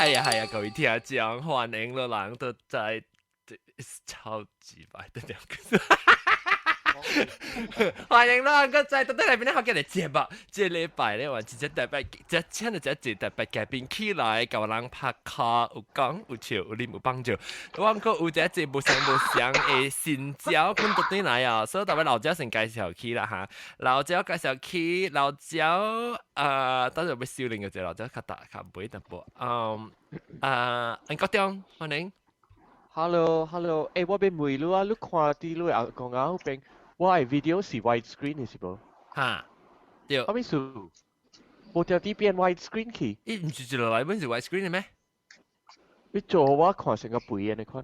係啊係啊，各位聽眾，歡迎咯，人都在，超級白的兩個。歡迎啦！個在到底嚟邊咧？學嘅嚟節目，這禮拜咧話直接特別，這請到這一特別嘉賓起來，共人拍卡，有講有笑，有啉有幫助。我閣有這一無相無相的新招，跟到底來啊！所以特別老焦先介紹起啦嚇，老焦介紹起，老焦啊，等陣要修煉嘅隻老焦較大較尾淡薄。嗯啊，安國忠，歡迎。 Hello，Hello，欸，我欲問你啊，你看佇你阿公仔彼邊，我的 video 是 widescreen 的是無？哈，對。啥物事？無條啲變 widescreen 去？伊毋是一落來本是 widescreen 的咩？你做我看成個肥的款。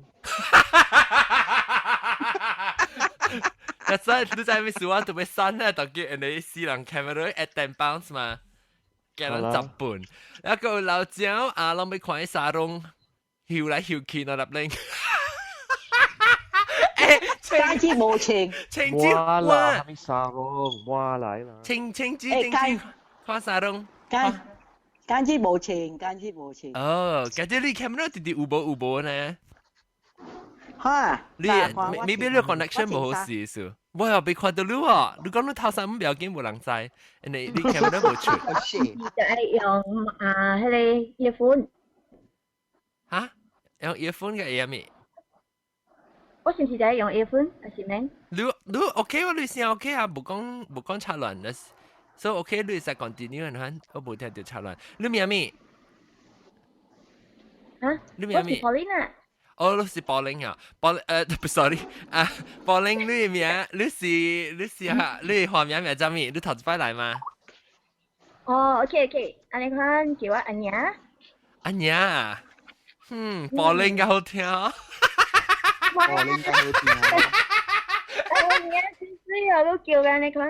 實你知咩事？我特別刪咧，特別人哋私人 camera at 10 pounds 嘛，給人10磅。一個老焦啊，攏欲看沙龍，搖來搖去那粒零。間接無情，清子我啦，咩沙龍，我來啦。清清子定清看沙龍。間間接無情，間接無情。哦，感覺你 camera 直直有無有無呢？哈，你 maybe 你 connection 無好勢是？我又被看到你啊！你講你頭三唔要緊，無人知，你 camera 無出。就係用啊，彼個 earphone。哈？用 earphone 嘅係咩？我是毋是就係用 earphone，還是免？你 OK 喎，你聲 OK 啊，無講無講插亂，所以 OK，你會使 continue 嘅，我無聽到插亂。你名咩？哈？你名咩？我是 Paulina。哦，你是寶玲啊，寶sorry 啊，寶玲，你名，你是啊，你花名名叫咩？你頭一擺來嗎？哦，OK OK，按呢款叫我阿娘。阿娘，嗯，寶玲較好聽。寶玲較好聽。阿娘真水啊，都叫按呢款。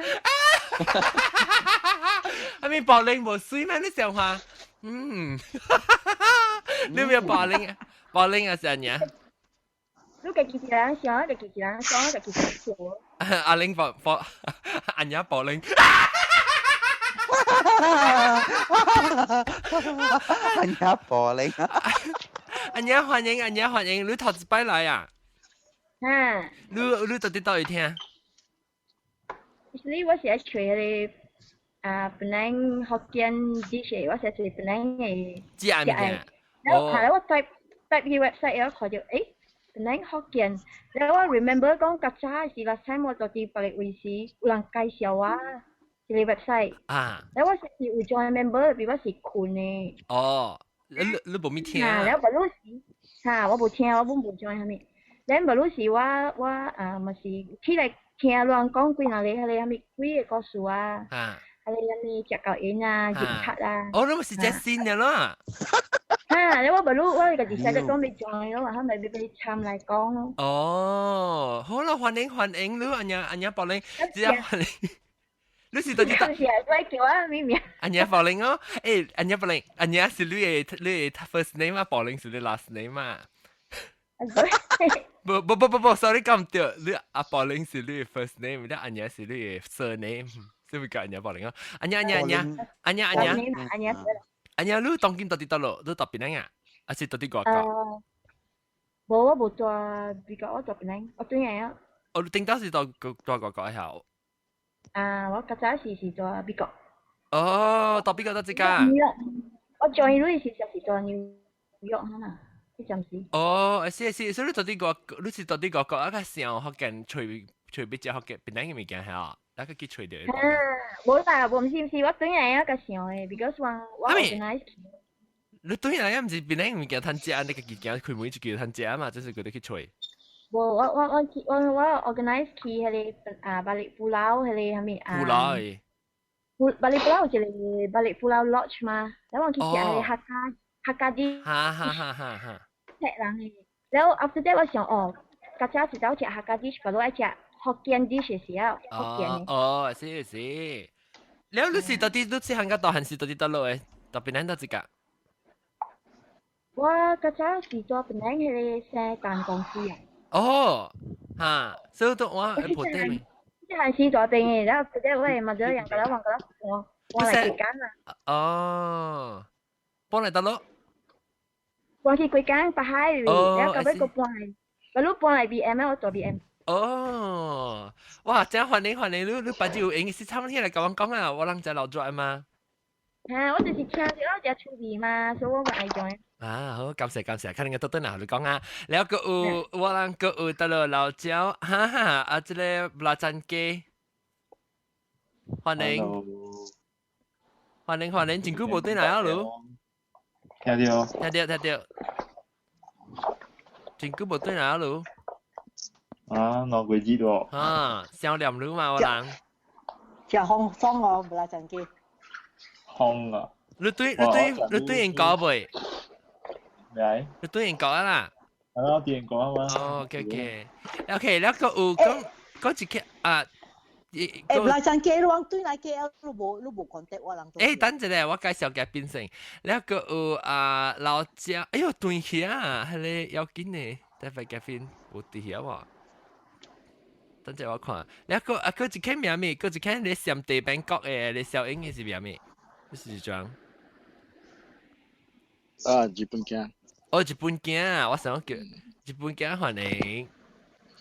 阿咪寶玲無水咩？你想話？嗯，你有寶玲啊？寶玲啊，是阿娘。你家己一人想，家己一人講，家己一人笑。阿玲寶寶，阿娘寶玲。阿娘寶玲。阿娘歡迎，阿娘歡迎，你頭一擺來啊？嗯。你到底佗位聽？其實我是愛揣彼個啊，檳城福建 dish，我是愛揣檳城的食物件。然後後來我 type type 去 website 我看到，欸，檳城福建，然後我 remember 講較早時 last time 我到佇別個位時，有人介紹我這個 website。啊。然後我是有 join member，比我是睏的。哦，你無咪聽？啊，然後無時，哈，我無聽，我本無 join 啥物。然後無時我啊嘛是起來聽人講幾若個彼個啥物鬼个故事啊。啊。彼個啥物食狗煙啊、入卡啊。哦，你嘛是這新的啦。哈，你我無我家己寫得講欲 join 咯，後咪欲參來講咯。哦，好啦，歡迎歡迎你阿娘阿娘寶玲，只要歡迎。你是到底？是啊，我叫我咩名？阿娘寶玲哦，欸，阿娘寶玲，阿娘是你的 first name 啊，寶玲是你 last name 啊。不不不不不，sorry 講毋對，你阿寶玲是你 first name，你阿娘是你 surname，是毋是叫阿娘寶玲啊？阿娘阿娘阿娘阿娘阿娘阿娘。阿娘，你當今到佇佗落？你佇檳城啊？還是佇佇外國？無，我無住美國，我住檳城，我轉來啊。哦，你頂當時佇住外國曉？啊，我較早時是住美國。哦，佇美國佗一間？我 join 你時是住紐約哈呐，彼陣時。哦，是是，所以你佇佇外，你是佇佇外國啊較想福建揣揣欲食福建檳城的物件曉啊？那個去揣著。啊，無啦，無毋是毋是，我轉來啊較想的，because 我我 organize。你轉來啊，毋是檳城物件通食，你家己行開門就叫通食嘛，就是佢哋去揣。無，我去我 organize 去彼個啊 Balik Pulau 彼個啥物啊？ Pulau 的。 Balik Pulau 有一個 Balik Pulau Lodge 嘛，然後我去食彼個客家 dish。哈哈哈哈哈。客人的，然後 after that 我想哦，較早是走食客家 dish，不如愛食福建 dish 的時候，福建的。哦，是是。了，你是到底你細漢甲大漢是到底佗落的？佇檳城佗一間？我較早是做檳城彼個生蛋公司啊。哦，哈，所以都我破底未？細漢時大邊的，然後直接我的嘛就兩個人兩個人換換來幾間啊。哦，搬來佗落？搬去幾間北海裏，然後到尾閣搬來，後來搬來 BM 我做 BM。哦，哇！真歡迎歡迎，你白晝有閒時差唔多來共阮講啊，我人在老做嘛。嚇，我就是聽著我食趣味嘛，所以我愛 join。啊，好，感謝感謝，看你個倒轉來你講啊，了閣有我人閣有得了老椒，哈哈，啊，這个拉贊雞，歡迎歡迎歡迎，真久無轉來啊，你。聽到。聽著聽著，真久無轉來啊，你。啊，2個月咯。啊，想念你嘛，我人。食風風哦，無啦陣機。風啊！你對英國未？咩？你對英國啊啦？係咯，對英國啊嘛。哦，OK OK，OK，了閣有講講一個啊。欸，來陣機，你往對來 KL，你無 contact 我人。欸，等一下，我介紹嘉賓先。了閣有啊老椒，哎喲，斷去啊，彼个要緊的，特別嘉賓有佇遐無？等陣我看。了閣啊，閣一個名物，閣一個你上地邊國的，你小英的是名物，你是裝？啊，日本囝。哦，日本囝，我想叫日本囝歡迎，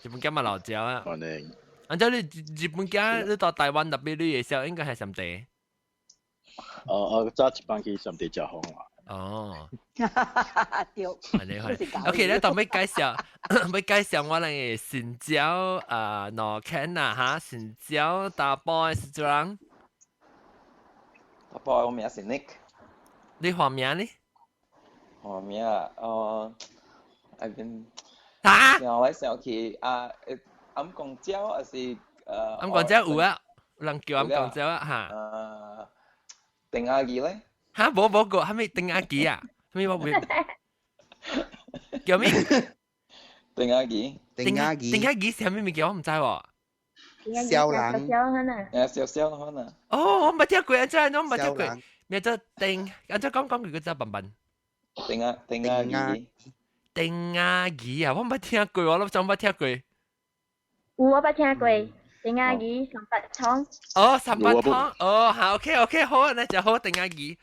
日本囝嘛老椒啊。歡迎。按照你日本囝，你到台灣那邊你的小應該係上地。哦哦，早一班去上地食風啊。哦。對。係你係。OK，你當欲介紹，欲介紹我哋的新椒啊，羅肯啊哈，新椒大波是怎樣？大波，我名是 Nick。你華名呢？華名啊，哦，I been 啊？想來想去啊，暗公椒還是暗公椒有啊，有人叫暗公椒啊哈。丁阿姨咧？哈，無無過，啥物丁阿姨啊？啥物我袂叫咩？丁阿姨。丁阿姨。丁阿姨是啥物物件？我毋知喎。小人。小可能。誒，小小可能。哦，我毋捌聽過，按怎我毋捌聽過。名做丁，按怎講講佢個字笨笨。丁阿姨。丁阿姨啊，我毋捌聽過，我攏總捌聽過。有我捌聽過，丁阿姨三八湯。哦，三八湯，哦，好，OK OK，好啊，那就好，丁阿姨。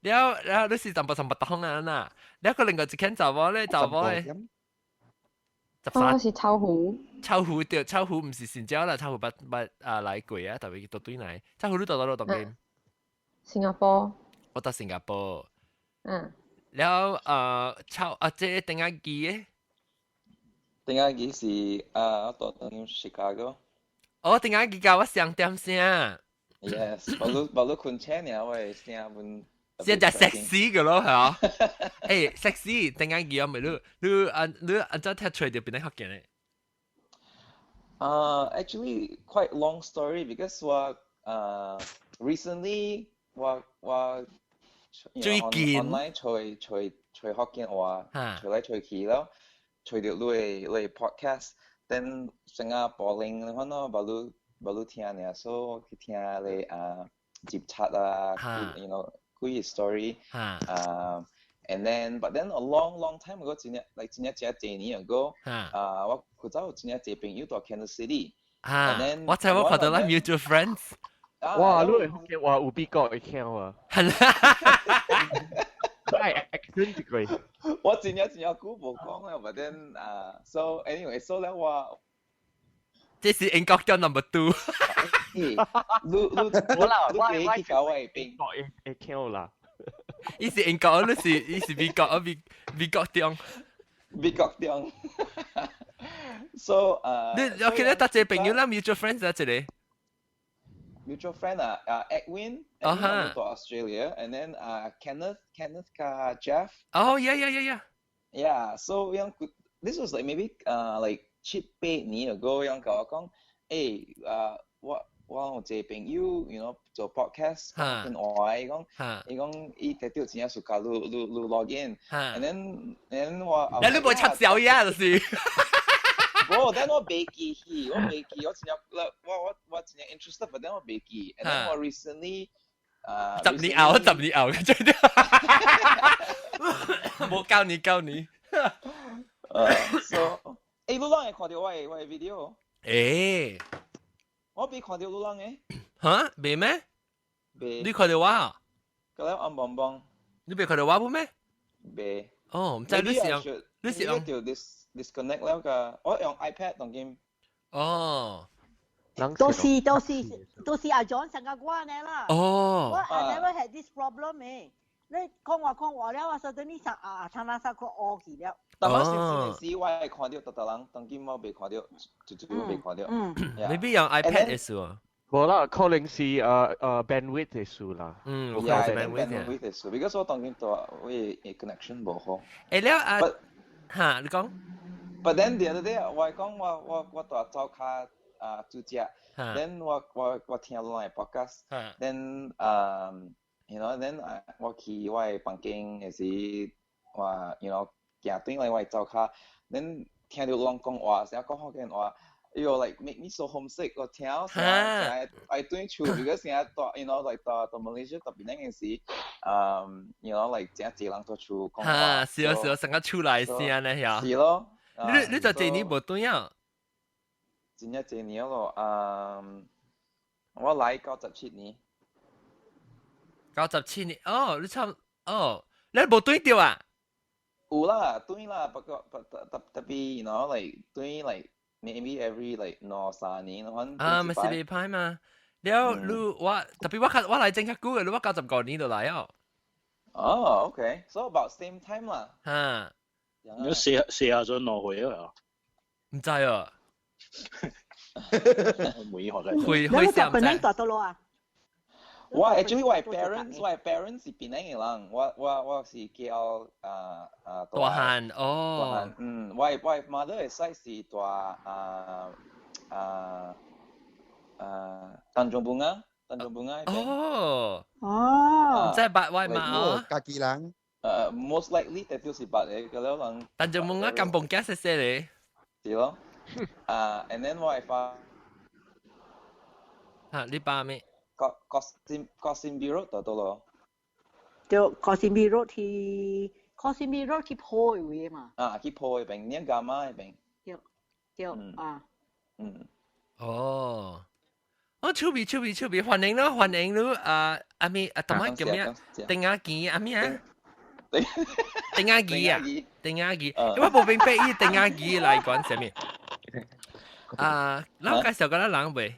了了，你是淡薄三八湯啊嗱，了個另外一間查某咧，查某咧。我是臭虎。臭虎對，臭虎毋是新椒啦，臭虎捌捌啊來過啊，特別到對來。臭虎你到佗落當今？新加坡。我到新加坡。嗯。了臭啊，這個丁阿姨嘅。丁阿姨是啊，我到當今 Chicago。哦，丁阿姨共我上點聲。 Yes，無你困醒爾，我的聲阮。這就 sexy 個咯，係啊。欸，sexy 丁阿姨啊，咪你你啊你按怎聽揣著變得福建咧？ Actually quite long story because 我 recently 我最近 online 揣福建話，揣來揣去咯，揣著你的 podcast，then 成個柏林你看咯，無你聽爾，所以我去聽你啊接觸啊，幾個 story，啊，and then but then a long long time ago 真正 like 真正真濟年 ago，啊，我古早有真正濟朋友蹛 Kansas City，啊，我知我看著咱 mutual friends。哇，你會福建話有比較會聽啊？係啦，係 accent 個。我真正真正久無講啦，but then 啊，so anyway，so 咧我，這是英國叫 number two。你你我啦，我我去搞我邊，國會聽啦。伊是英國，你是伊是美國啊？美國中。美國中。So 啊，你 OK 咧？搭一個朋友啦，mutual friends 啊，一個。 mutual friend 啊，啊 Edwin，啊哈到 Australia，and then 啊 Kenneth 佮 Jeff。哦，yeah. Yeah, so 樣 this was like maybe like 7、8年 ago，樣共我講，欸啊我有一個朋友，做 podcast，跟我伊講，伊講伊特著真正暑假你 log in，and then 我，你無插小嘢就是。無，但我袂記去，我袂記，我真正我真正 interested，but then 我袂記，and then 我 recently 啊，10年後，10年後，真係，無教你教你。 So，欸，你攏會看著我的 video？欸，我未看著你人的。哈？袂咩？袂。你看著我？個了暗濛濛。你袂看著我不咩？袂。哦，毋知你是用你是用就 disconnect 了個，我用 iPad 當今。哦。都是阿 John 成個我呢啦。哦。我 I never had this problem 誒。你講話講話了，我 suddenly 上啊，他那上個烏去了。但我先先時我係看到特特人，當今我未看到，就未看到。嗯。 Maybe 用 iPad 嘅事啊。無啦，可能是bandwidth 的事啦。嗯， Yeah, bandwidth 的事，because 我當今對我嘅 connection 無好。誒了啊，嚇你講。 But then the other day 我講我蹛灶跤啊煮食，then 我聽你嘅 podcast，then then 我去我嘅房間嘅時，我 行轉來我嘅灶跤，then 聽到人講話，成日講福建話。喲，like make me so homesick，我聽成日愛轉厝，because 成日蹛，like 蹛蹛 Malaysia 特別那陣時，like 真濟人蹛厝講話。哈，是哦是哦，成個厝內聲咧呀。是咯。你就這年無轉啊？真正這年咯，我來97年。 97年，哦，你差，哦，你無轉著啊？有啦，轉啦，不過不特特特別，like 轉 like maybe every like 兩三年，可能。啊，咪是袂歹嘛。了，你我特別我較我來真較久嘅，你我95年就來哦。哦，OK，so about same time 啦。哈。你四十陣落去啊？毋知啊。每學嘅。會會上本來蹛佗落啊？我 actually 我 parents 是檳城嘅人，我是 KL 啊啊大漢哦。大漢，嗯，我 mother 嘅 side 是蹛啊 Tanjung Bunga，Tanjung Bunga。哦。哦。即係白威嘛？家己人。most likely 特就是白嘅，個了人。 Tanjung Bunga 甘榜仔細細咧。是咯。啊，and then 我係發。嚇，你爸咩？ Kosimbi Road 蹛佗落。對，Kosimbi Road 去 Kosimbi Road 去坡的位嘛。啊，去坡嗰邊，念伽馬嗰邊。對對啊。嗯。哦。哦，趣味趣味趣味，歡迎咯，歡迎你啊！阿咩啊，同埋叫咩？丁阿記阿咩啊？丁阿記啊，丁阿記，因為無明白伊丁阿記來講啥物。啊，咱介紹過咱人未？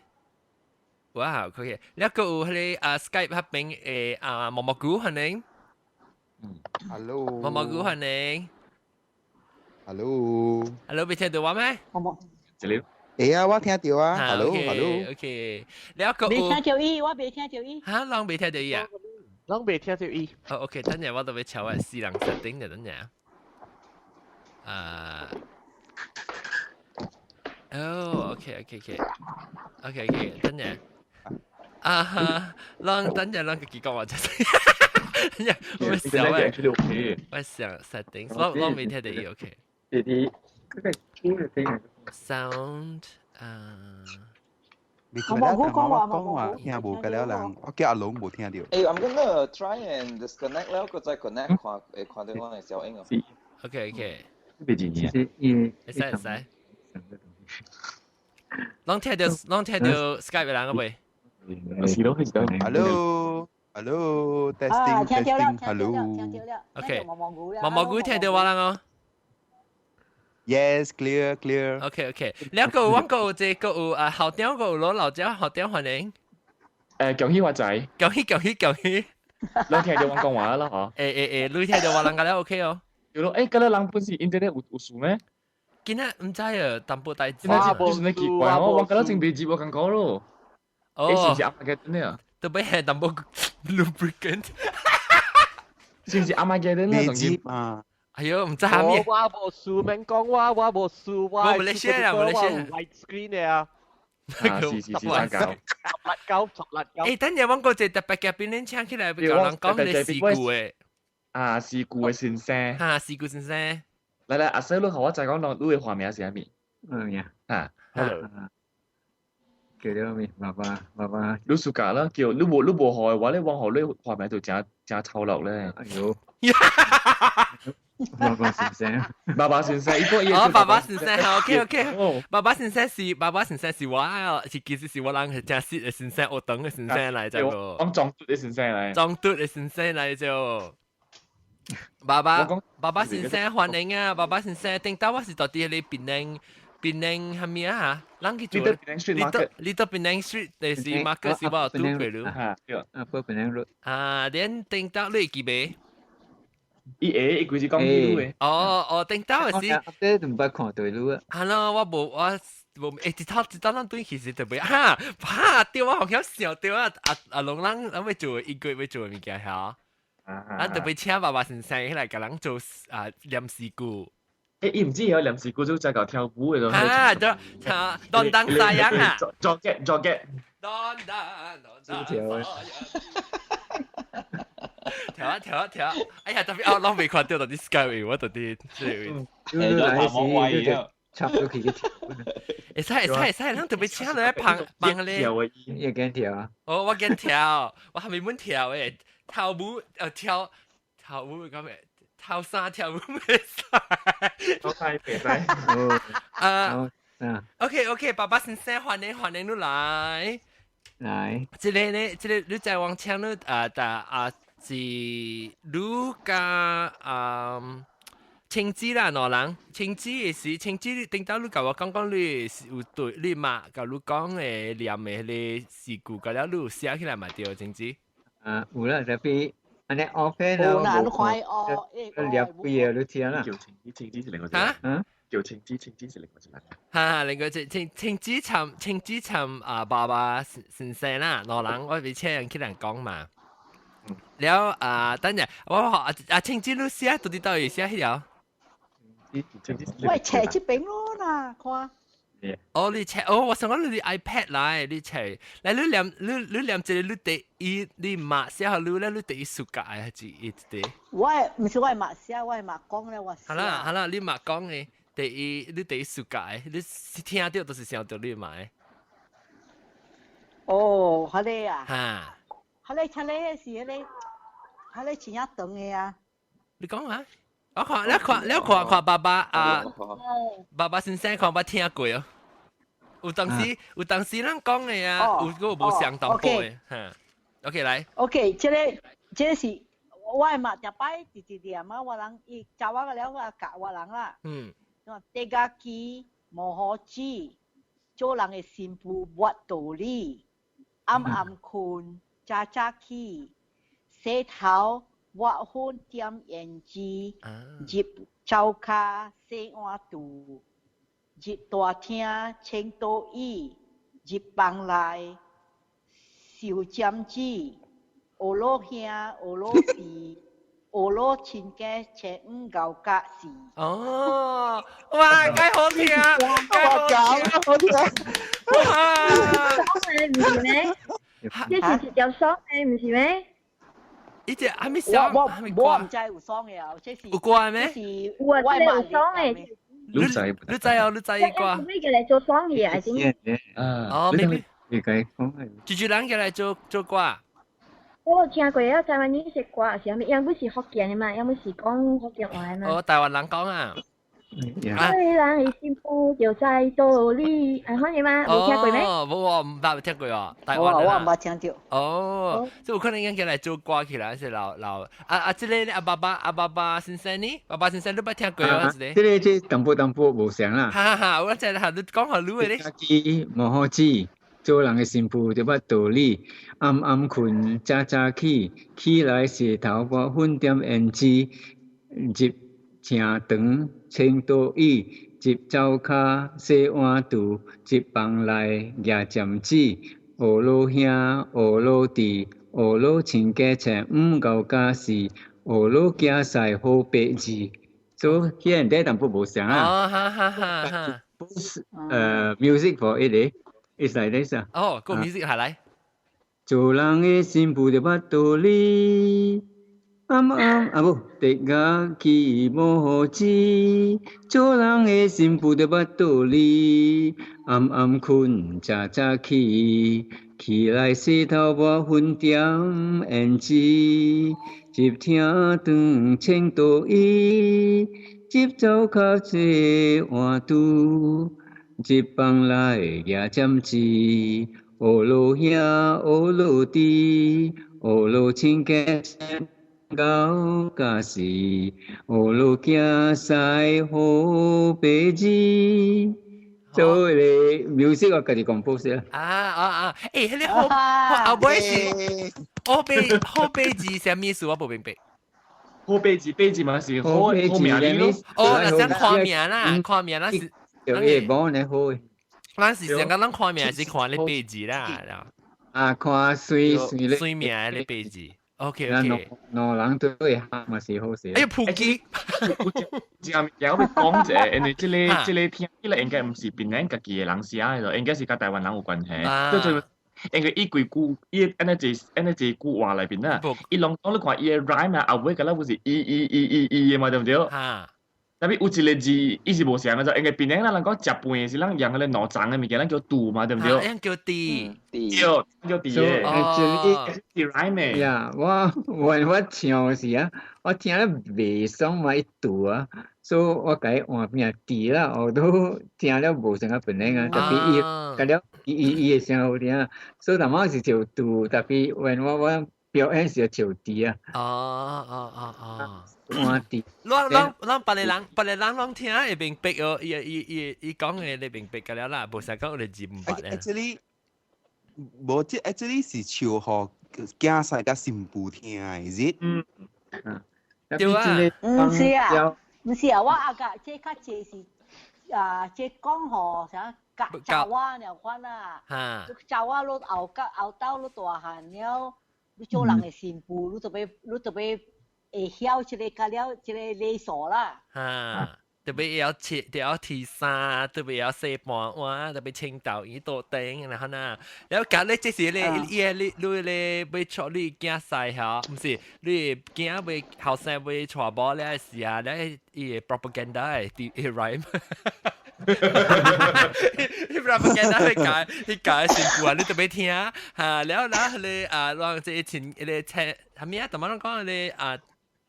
哇，可以。你個有彼個啊 Skype 彼邊的啊毛毛菇歡迎。嗯，Hello。毛毛菇歡迎。 Hello。 Hello，未聽到我咩？毛毛。這裡。會啊，我聽到啊。Hello，Hello。 OK，你個未聽到伊，我未聽到伊。嚇，人未聽到伊啊？人未聽到伊。哦，OK，等陣我都要敲我私人設定嘅，等陣。啊。哦，OK，OK，OK，OK，OK，等陣。啊哈，咱等陣咱自己講話就係。我想我想 setting，我未聽到伊 OK。呢啲嗰個 Sound 啊。你講話講話聽無個了人，我叫阿龍無聽到。誒，I'm gonna try and disconnect 了，閣再 connect 看會看到我的小影哦。 OK OK。別幾年。會使會使。攏聽到攏聽到 Skype 人個未？是咯，係咯。 Hello，Hello，testing testing，Hello。 OK。毛毛菇聽到我人哦。 Yes, clear, clear. OK OK，你個有我個有這個有啊，校長個有攞老椒，校長歡迎。恭喜發財！恭喜恭喜恭喜！你聽到我講話啦，嗬？誒誒誒，你聽到我人個咧 OK 哦。對咯，誒，嗰個人本是 internet 有事咩？今仔毋知啊，淡薄代誌。就是那奇怪，我覺得真別接我感覺咯。哦，是唔是阿媽嘅呢？特別係淡薄 lubricant。是唔是阿媽嘅呢？未接啊！哎喲，毋知蝦米。我無事，免講我，我無事，我。無你先啊，無你先。 White screen 的啊。是是是，三九。十六九，16九。誒，等陣我個一特別嘉賓，恁請起來，教人講你事故的。啊，事故的先生。哈，事故先生。來來，阿細你予我知講，你的花名是啥物？嗯呀。啊，hello。叫做咩？爸爸，爸爸。你暑假啦，叫你無學的話，你往後你花名就誠誠醜陋咧。哎喲。爸爸先生，爸爸先生，伊個伊哦，爸爸先生，OK OK，爸爸先生是爸爸先生是我啊，是其實是我人係誠實的先生，學堂的先生來就。講裝嘟的先生來。裝嘟的先生來就。爸爸爸爸先生歡迎啊！爸爸先生，頂到我是到底你檳城檳城係咩啊？人去做 Little Penang Street，就是 market 是我拄過路。啊，對，Penang Road。啊，恁頂到你會記袂？伊會，伊規時講彼路的。哦哦，頂到的是。這毋捌看對路啊。係咯，我無我無一頭一頭咱對其實特別哈哈對我好像想對啊阿阿龍人咱欲做一個月做的物件嚇。咱特別請爸爸先生起來共人做啊念詩句。欸，伊毋止曉念詩句，就再搞跳舞的咯。啊，對，啊，當當沙樣啊。 Joget joget。當當當當。跳啊跳啊跳啊！哎呀，特別我攏未看到到底 Sky 我到底這位。你來時插到去去跳。會使會使會使，咱特別請來幫幫咧。你會敢跳啊？哦，我敢跳，我還未滿跳誒，跳舞跳跳舞咁嘅，跳衫跳舞袂使。跳衫袂使。啊，OK OK，爸爸先生歡迎歡迎你來。來。這個呢，這個你在往請你啊，但啊是你佮啊。青子啦，兩人青子的時，青子頂到你共我講講，你是有對你媽共你講的念的彼个詩句，甲了你有寫起來嘛對，青子？啊，有啦，特別按呢學片有啦，你看伊學，念幾个你聽啦。叫青子，青子是另外一個。嚇？叫青子，青子是另外一個。哈，另外一青青子參青子參啊，爸爸先生啦，兩人我袂請人去人講嘛。了啊，等陣我學啊，青子你寫到底到底寫彼條？我冊這邊咯啦，看。哦，你冊哦，我想講你 iPad 來，你冊，來你念你你念一个你第一你媽寫予你咧，你第一暑假還是一個？我毋是我媽寫，我媽講咧，我寫。好啦好啦，你媽講的第一你第一暑假的，你聽著就是想著你媽的。哦，彼个啊。哈。彼个彼个是彼个，彼个真正長的啊。你講啊？我看，你看，你看看爸爸啊，爸爸先生看捌聽過哦。有當時，有當時咱講的啊，有個無相同的哈。OK，來。 OK，這个這个是我的媽逐擺直直念啊，我人伊教我了，我教我人啦。地家己無好子，做人的新婦無道理，暗暗睏，早早起，洗頭。抹粉點胭脂，入灶跤洗碗櫥，入大廳穿桌椅，入房內受針子，學老兄學老弟，學老親家千五牛角四。哦，哇，該好聽，該好聽，好聽，哇！爽的毋是咩？這是一條爽的，毋是咩？伊這還沒爽，我我毋知有爽的啊，這是有歌咩？是有啊，這個有爽的。你知？你知哦，你知伊歌。你過來做爽的啊？真。啊。哦，maybe。你講講。豬豬人過來做做歌。我有聽過啊，台灣人是歌是啥物？要麼是福建的嘛，要麼是講福建話的嘛。哦，台灣人講啊。做人的新婦就知道理，按款的嗎？無聽過咩？哦，無我毋捌聽過哦，台灣我毋捌聽著。哦，這有可能應該來做歌起來，是老老啊啊！這个阿爸爸阿爸爸先生呢？爸爸先生你捌聽過啊？這個這个這淡薄淡薄無相啦。哈哈哈！我知啦，你講予你的咧。家己無好子，做人的新婦就捌道理，暗暗睏，早早起，起來洗頭抹粉點胭脂，入廳堂穿桌椅，入灶跤洗碗櫥，入房內舉針子，學老兄學老弟，學老親家千五牛家四，學老囝婿好白字。所以彼個淡薄無相啊。哦，哈哈哈哈。 Music for it is like this 啊。哦，個 music 下來。做人的新婦就捌道理。暗暗啊無，地家己無好子，做人的新婦就捌道理。暗暗睏，早早起，起來洗頭抹粉點胭脂，入廳堂穿桌椅，入灶跤洗碗櫥，入房內舉針子，學老兄學老弟，學老親家。到家時，學路行西好白字。做你 music 我家己 compose 啦。啊啊啊！欸，彼个好後尾是好白好白字啥物意思？我無明白。好白字白字嘛是好好名咯。哦，若想看名啦，看名啦是。就伊無呢好。咱是想講咱看名是看咧白字啦。啊，看媠媠咧。媠名咧白字。OK OK。兩人對會合嘛是好事。哎呀，普及。這物件我欲講者，因為這個聽起來應該毋是檳城家己的人寫的咯，應該是佮台灣人有關係。對對，因為伊規句，伊按呢一按呢一句話內邊啊，伊攏講你看伊的 rhyme 啊，後尾敢若有是伊伊伊伊伊的嘛，對毋對？哈。特別有一個字，伊是無相的，就因為檳城咱人講食飯是咱用彼個兩層的物件，咱叫櫥嘛，對毋對？咱叫櫥。對，叫櫥的。哦，是 rhyme 的。呀，我唱時啊，我聽得袂爽嘛，伊櫥啊，所以我共伊換變櫥啦，我都聽了無像個檳城啊，特別伊，佮了伊伊伊的聲好聽，所以淡仔是唱櫥，特別when 我表演時唱櫥啊。哦哦哦哦。換櫥。咱咱咱別个人，別個人攏聽會明白哦，伊伊伊伊講的你明白個了啦，無啥講你字毋捌咧。 Actually，無這 actually 是唱予囝婿佮新婦聽的，is it？嗯。對啊。毋是啊，毋是啊，我阿甲這較濟是啊，這講予啥教查某了款啊，查某你後甲後斗你大漢了，你做人的新婦，你特別會曉這個甲了這個禮數啦。哈，特別要切，特別提衫，特別要洗盤碗，特別清豆耳朵頂，然後呢，然後隔咧這是咧，伊個你你咧欲娶你囝婿嚇，毋是你囝欲後生欲娶某咧時啊，咧伊個 propaganda 的 rhyme。伊 propaganda 去教新婦啊，你特別聽嚇，了然後咧啊，讓這親彼個車，啥物啊？怎麼攏講咧啊？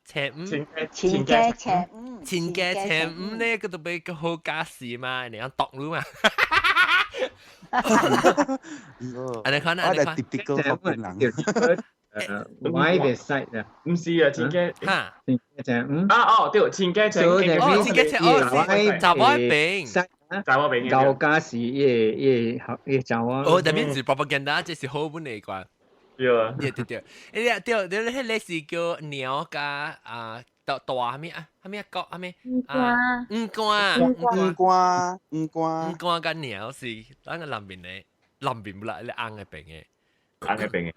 車五，親家車五，親家車五咧，佢特別好家事嘛，你講讀你嘛。啊，你看啊，你看。 typical 福建人。歪的 side 啊，毋是啊，親家哈，親家車五。啊哦，對，親家車，哦，親家車，哦，查某邊，查某邊。舊家事，伊伊伊查某。哦，特別是 propaganda，這是好本嚟啩。對啊，對對對，欸對對，彼个是叫鳥佮啊大大啥物啊？啥物啊？國啥物？啊，五官，五官，五官，五官佮鳥是咱個南邊的，南邊不啦，咧紅的邊的，紅的邊的。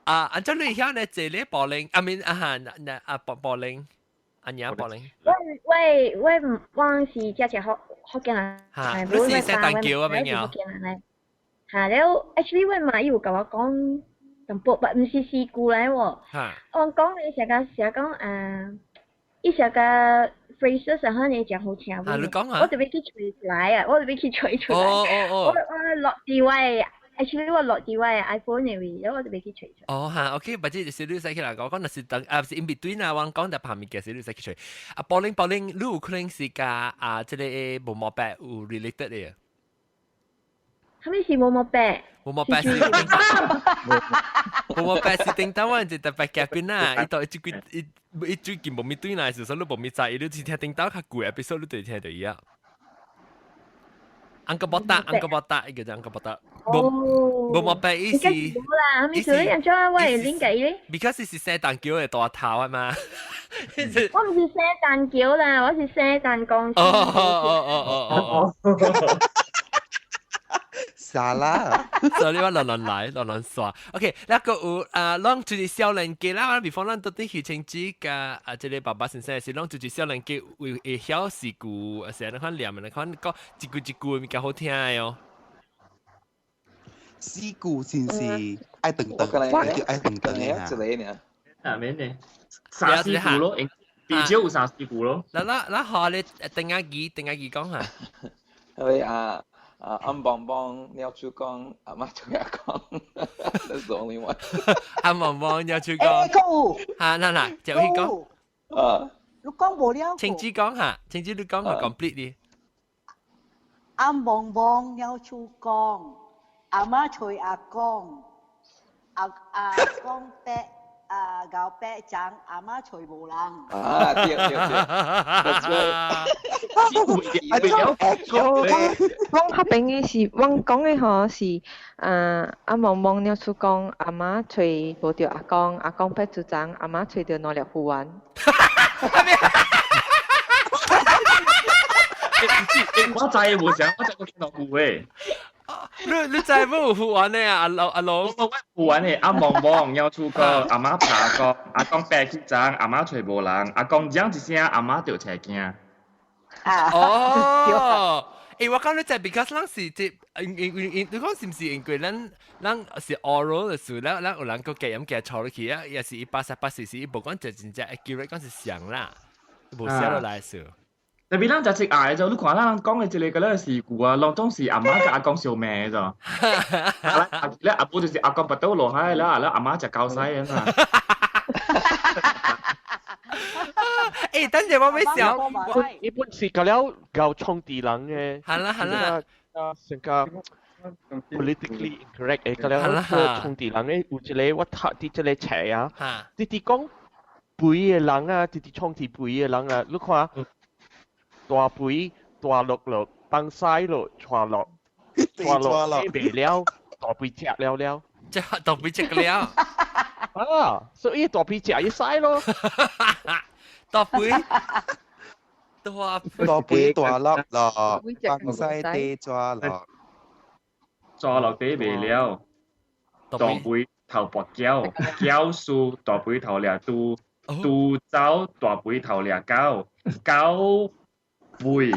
啊，按照你曉咧，這個寶玲，啊面啊哈，那啊寶寶玲，阿娘寶玲。我我我我是食食福建人，哈，你是聖誕橋啊，邊個？福建人來。哈，了，actually 我媽伊有共我講淡薄，但毋是詩句來喎。我講你成個成講啊，伊成個 phrases 上你誠好聽。啊，你講啊。我特別去揣出來啊，我特別去揣出來。哦哦哦。我落佇我的，actually 我落佇我的 iPhone 的位，了我特別去揣出來。哦哈，OK，或者就是你使起來講，講若是等啊，是 in between 啊，我講就旁邊嘅時你使去揣。啊，寶玲寶玲，你有可能是佮啊，這個無毛白有 related 的。啥物是無毛白？無毛白是無毛白是頂頭我就特別嘉賓啦，伊到伊最近伊伊最近無咪對來時，所以你無咪知，伊你只聽頂頭較舊 episode 你就聽到伊啊。安哥博達，安哥博達，伊叫做安哥博達。無無毛白伊是。無啦，啥物事你按怎我會理解咧？Because 是聖誕橋的大頭啊嘛。我毋是聖誕橋啦，我是聖誕公司。哦哦哦哦哦哦。沙拉，所以我亂亂來，亂亂刷。OK，那個有啊，攏就是少年家啦。比方咱到底許清子佮啊，這個爸爸先生是攏就是少年家會會曉詩句，成日看念，你看講一句一句物件好聽的哦。詩句先是愛長長，叫愛長長的一個呢。啊，免呢，三四句咯，至少有三四句咯。嗱嗱嗱，好你等下記，等下記講下。係啊。啊，暗歕歕鳥鼠公，阿媽對阿公，That's the only one。暗歕歕鳥鼠公。欸，閣有。哈，嗱嗱，就去講。啊。你講無了。清子講下，清子你講下 complete 啲。暗歕歕鳥鼠公，阿媽揣阿公，阿阿公伯，啊，𠢕伯摠阿媽揣無人。啊，對對對，That's right。我較邊嘅是，我講嘅吼是，啊阿毛毛鳥出講阿媽揣無著阿公，阿公伯主張阿媽揣著兩粒魚丸。我知無啥，我知我聽到有誒。你知無魚丸的啊？阿老阿老，我魚丸的阿毛毛鳥出講阿媽爬過，阿公伯去摠，阿媽揣無人，阿公講一聲，阿媽就揣驚。哦，欸，我講你知，because 咱是這，因你講是毋是因為咱是 oral 的時，咱有人閣加鹽加錯落去啊，也是180、80是伊無講就真正 accurate 講是像啦，無寫落來時。特別咱就食愛就，你看咱人講的這個個事故啊，攏總是阿媽佮阿公相罵就。咧阿母就是阿公跋倒落海啦，咧阿媽食狗屎啊嘛。欸，等陣我欲想，一般是個了𠢕創地人嘅。係啦係啦，成個 politically incorrect 嘅，個了創地人嘅有一個我讀佇這個冊啊，直直講肥嘅人啊，直直創地肥嘅人啊，你看。大肥大落落，放屎落，帶落，帶落，袂了，大肥食了了，即大肥食了，啊，所以大肥食伊屎咯，大肥，大肥大粒落，放屎地抓落，抓落地袂了，大肥頭跋筊，筊輸大肥頭掠豬，豬走大肥頭掠狗，狗。肥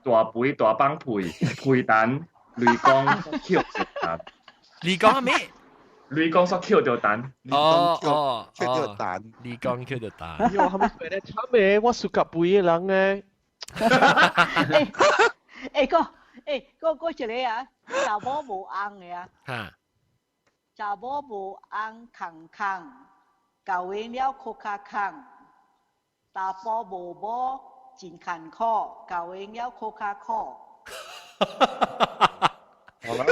大肥大放屁，屁蛋雷公抾著蛋。雷公咩？雷公煞抾著蛋。哦哦，抾著蛋。雷公抾著蛋。喲，後尾說咧慘嘅，我屬較肥嘅人咧。欸哥，欸哥哥一個啊，查某無翁的啊。哈。查某無翁，空空，舊閒了哭較空，查埔無某。真艱苦，舊閒了苦較苦。好啦。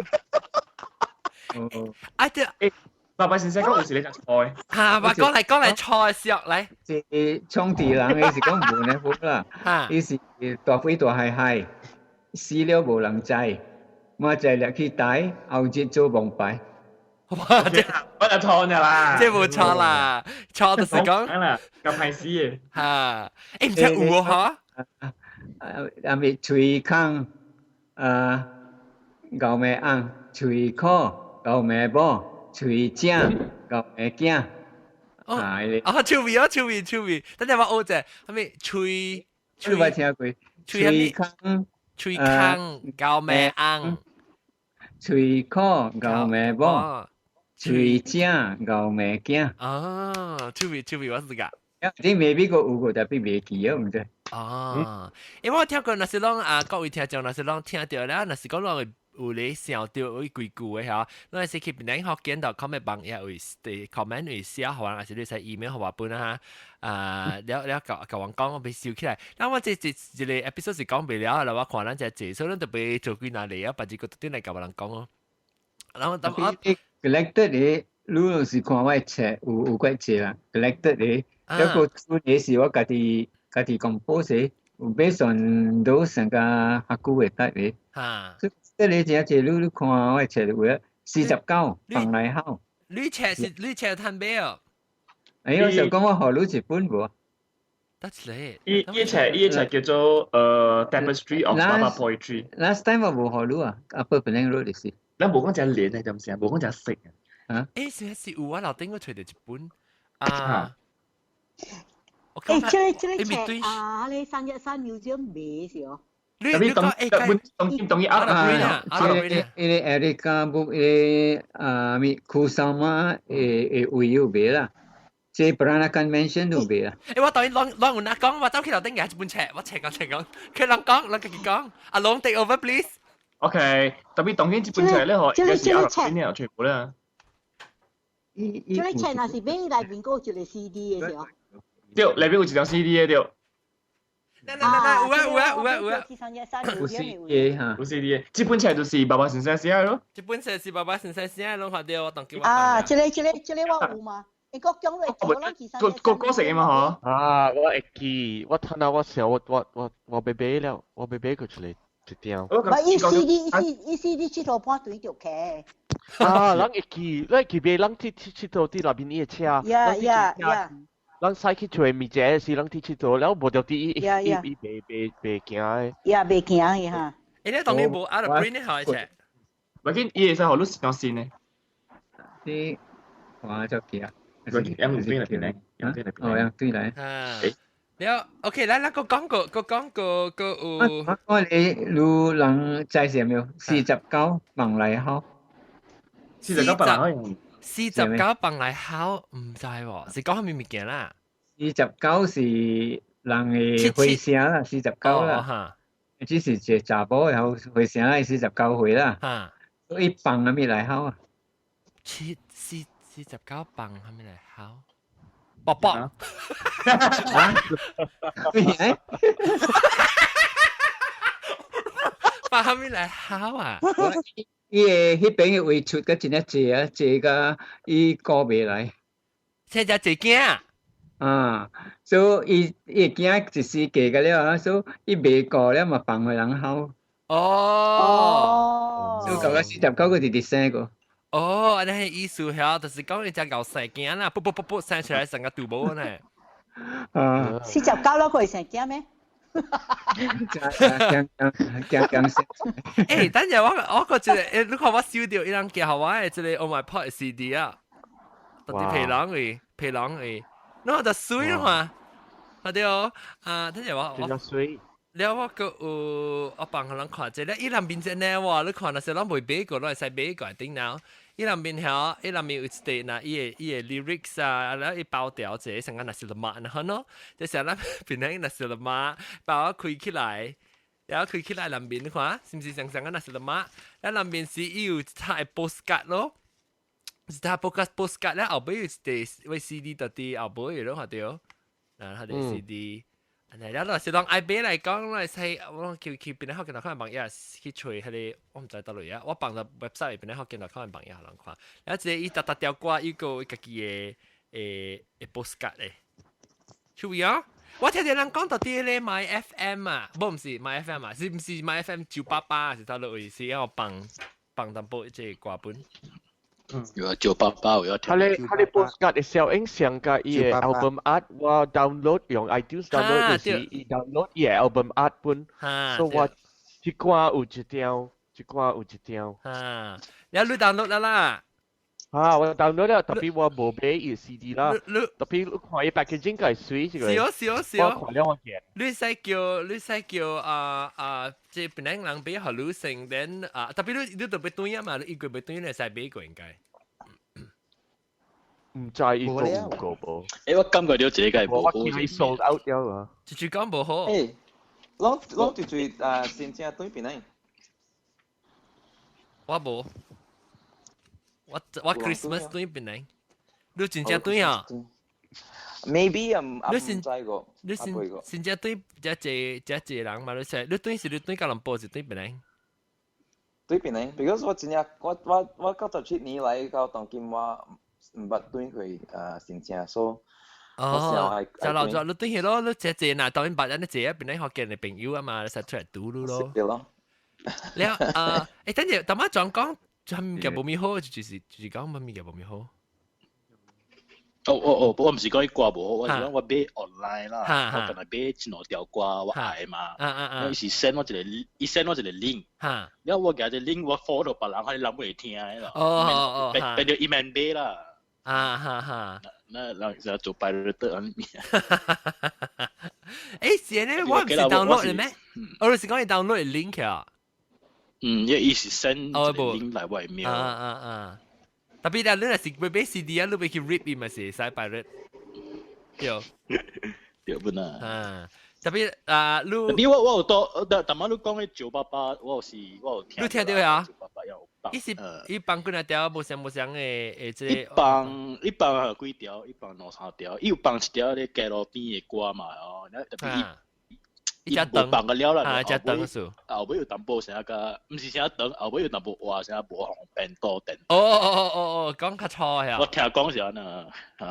啊對，欸，爸爸先生講有時你食菜。哈，我講來講來菜小來。這創地人的是講無呢好啦，伊是大肥大海海，死了無人知，嘛知掠去台，後日做王牌。哇！這我就錯咗啦，這無錯啦，錯就是講啦，咁歹死嘅嚇，欸毋知有無嚇？啊，咪喙空啊，𠢕罵翁，喙苦𠢕罵某，喙正𠢕罵囝。哦，啊，趣味啊，趣味趣味，等陣我學者，係咪喙？你捌聽過？喙空，喙空𠢕罵翁，喙苦𠢕罵某。喙正𠢕罵囝。啊，趣味趣味，我是個。你未必個有個，特別袂記啊，毋知。哦，因為我聽過，若是攏啊，各位聽眾，若是攏聽著了，若是講攏會有咧想著有幾句的嚇，咱是去檳城福建 .com 的網頁位 comment 位寫予我，還是你使 email 予我本啊？啊，了了，共共阮講，我欲收起來。那我這這一個 episode 是講袂了啦，我看咱這濟，所以咱特別做幾若例啊，別日閣轉來共別人講哦。然後等我。 Collected 的，你若是看我的冊有有幾冊啦。Collected 的，一個主題是我家己家己 compose 的，有 based on 都成個較久的 type 的。哈。所以這個真濟，你你看我的冊有影49放來好。你冊是你冊趁買哦？哎，我想講我予你一本無？得咧。伊伊冊伊冊叫做Tapestry of Baba Poetry。 Last time 我無予你啊，Upper Penang Road 就是。咱無講只連係點先，無講只色啊。欸，是是有啊，樓頂我揣著一本啊。欸，這個這個冊啊，你313 Museum 賣是哦。你你講欸，當當伊啊，這個這個 Erica book 的啊，咪 Kusama 的位有賣啦，這 Peranakan Mansion 都賣啦。欸，我當伊攏攏有哪講，我走去樓頂舉一本冊，我冊講冊講，佢人講，人家己講，阿龍 take over please。 OK，特別當今這本冊咧，嗬，應該是阿邊有全部啦。這個冊若是買內面閣有一個 CD 的是哦。對，內面有一張 CD 的對。來來來來，有啊有啊有啊有啊。有 CD 哈，有 CD 的，這本冊就是爸爸先生寫的咯。這本冊是爸爸先生寫的，攏看著我當今我。啊，這個這個這個我有嗎？你講講嚟做咱其實個個歌食嘅嘛嗬？啊，我會記，我睇下我想我我我我買買了，我買買過出來一張。唔係伊 CD 伊 CD 佚佗半對就騎。啊，人會記，你記袂？人去佚佗佇內面伊的車，人駛去揣物件時，人去佚佗，了無著佇伊伊伊袂袂袂行的。呀，袂行的哈。欸，你當然無 out of print 呢，好隻。唔緊，伊會使予你時間線呢？你看就記啊。用對來邊來，用對來邊。哦，用對來。啊。了，OK，來來，閣講個，閣講個，閣有。我我你你人知啥沒有？49放來考。 49放來考。 49放來考，毋知喎，是講啥物物件啦？ 49是人的歲數啦，四十九啦。只是一個查某然後歲數係49歲啦。所以放啥物來考啊？七四四十九放啥物來考？卜卜。啊？咩？放啥物來考啊？伊個彼邊的位出個真正濟啊，濟甲伊顧袂來。這只濟囝。啊，所以伊伊囝一時過個了啊，所以伊袂顧了嘛，放予人睺。哦。所以到了49個直直生過。哦，按呢意思遐，就是講伊只𠢕生囝啦，噗噗噗噗生出來成個肚母呢。啊。 49了，會生囝咩？驚驚驚驚死！欸，等陣我我個一個，欸，你看我收著伊人寄予我的這個 Oh My Pod CD 啊，到佇皮囊位，皮囊位，你看就媠嘛，啊對哦，啊，等陣我我媠。了我閣有我放予人看者，伊人面這呢哇，你看若是攏未買過，攏會使買過頂腦。伊內面遐，伊內面有一塊若伊的伊的 lyrics 啊，了伊包條一个像講 nasi lemak 按呢咯，就是咱檳城 nasi lemak 包開起來，然後開起來內面你看，是毋是像像個 nasi lemak？了內面是伊有一沓的 postcard 咯，一沓 postcard postcard 了後尾有一塊位 CD 佇佇後尾咯，看著，然後他的 CD。了，若是講愛買來講，來使我去去檳城福建來看網頁去揣彼个，我毋知佗落啊。我放佇 website 檳城福建來看網頁予人看。了，一个伊沓沓條歌，伊閣有家己的的的 postcard 咧。趣味啊！我聽著人講到佇咧 My FM 啊，無毋是 My FM 啊，是毋是 My FM 988是佗落位是要放放淡薄這個歌本。有啊，988我要聽。佢咧佢咧 postcard 的小影像佮伊的 album art，我 download 用 iTunes download 就是伊 download 伊的 album art 本，所以我這歌有一張，這歌有一張。啊，了你 download 了啦？啊，我 download 了，tapi 我無買伊 CD 啦。tapi 你看伊 packaging 個媠這個。是哦是哦是哦。我看了我見。你使叫你使叫啊啊，這檳城人買予你先，then 啊，tapi 你你著欲轉啊嘛，你一個月轉，你會使買過應該。毋知伊講有過無？欸，我感覺著這個無好。我見伊 sold out 了啊！一句講無好。欸，攏攏就最啊，真正對邊呢？我無，我我 Christmas 轉檳城，你真正轉啊？Maybe 啊，你先知個，你先真正轉遮濟遮濟人嘛？你說你轉是你轉吉隆坡是轉檳城？轉檳城，because 我真正我我我97年來到當今我。毋捌轉過新正，所以哦，就留咗你轉去咯，你這這嗱，當然捌人你這檳城福建的朋友啊嘛，你實出來拄你咯。對咯。了啊，欸，等陣，淡仔轉講，啥物件無咪好，就是就是講啥物件無咪好。哦哦哦，我毋是講伊歌無好，我是講我買 online 啦，我本來買一兩條歌我愛嘛，伊是 send 我一個，伊 send 我一個 link，了我舉這 link 我 follow 別人，彼人會聽的咯。哦哦哦，變變做伊免買啦。啊哈哈，那人就做 pirate 按呢。欸，是呢，我毋是 download 的咩？我是講你 download link 啊。嗯，因為伊是 send 一個 link 來我 email。啊啊啊！tapi 咧，你若是欲買 CD 啊，你欲去 rip 伊嘛是會使 pirate。對。對本啊。啊，tapi 啊，你。你我我有多，但但你講的988，我有是，我有聽。你聽著啊？ 988有。伊是伊放幾若條無相無相的的這個。伊放伊放有幾條，伊放兩三條，伊有放一條咧街路邊的歌嘛哦，特別伊一隻燈放個了啦，啊，一隻燈數。後尾有淡薄成個，毋是成燈，後尾有淡薄話成無紅變多電。哦哦哦哦哦，講較錯呀。我聽講是按呢。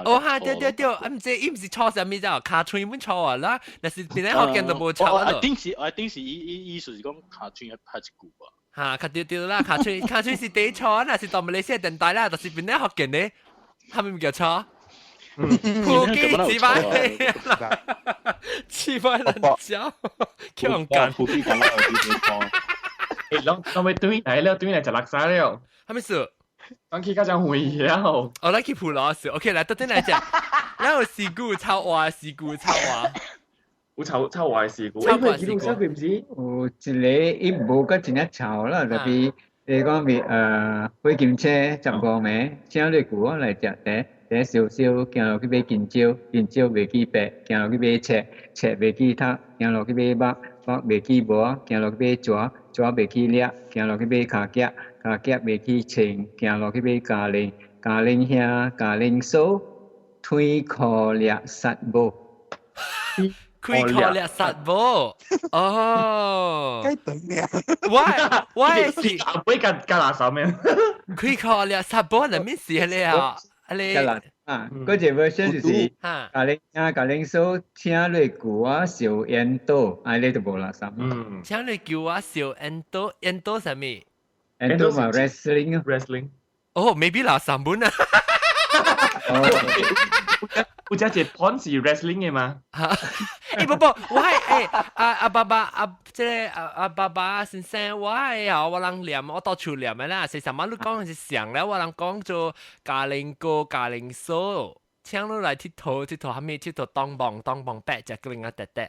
哦哈，對對對，啊毋知伊毋是錯啥物啫，尻川本錯啊啦，若是邊個福建就無錯啊。我頂是伊意思是講尻川拍一句吧。哈，較對對啦，尻川是第一錯，若是當馬來西亞電台啦，就是邊個福建的，他們叫錯。普吉幾百，幾百人教，強幹。普吉講到有啲錯。誒，攏攏欲轉來了，轉來食垃圾了。啥物事？咱去較正遠了。哦，咱去普羅市。OK，來，倒轉來食。咱有事故臭話，事故臭話。有臭臭話事故。臭話事故。唔是？有一个伊無閣真正臭啦，特別你講咪火金車15暝，請你舊我來食茶。茶燒燒，行落去買金蕉，金蕉袂記白，行落去買冊，冊袂記讀，行落去買肉，肉袂記無，行落去買蛇，蛇袂記掠，行落去買跤夾，跤夾袂記穿，行落去買咖喱，咖喱兄，咖喱嫂，推殼掠殺無，開殼掠殺無，哦，該等嘅，我是阿妹加加垃圾咩？開殼掠殺無，係咩事咧啊？啊你啊，嗰隻 version 就是咖喱兄、咖喱嫂，請你舊我燒煙斗，啊你就無垃圾。嗯，請你叫我燒煙斗，煙斗啥物？煙斗嘛 wrestling wrestling。哦，maybe 垃圾本啊。有只一 point 是 wrestling 嘅嘛？欸不不，我係欸阿阿爸爸阿這个阿阿爸爸先生，我係啊，我人念我到處念的啦，是啥物你講是上了，我人講做嘉玲哥嘉玲嫂，請你來佚佗佚佗，蝦米佚佗當棒當棒八隻個零啊滴滴。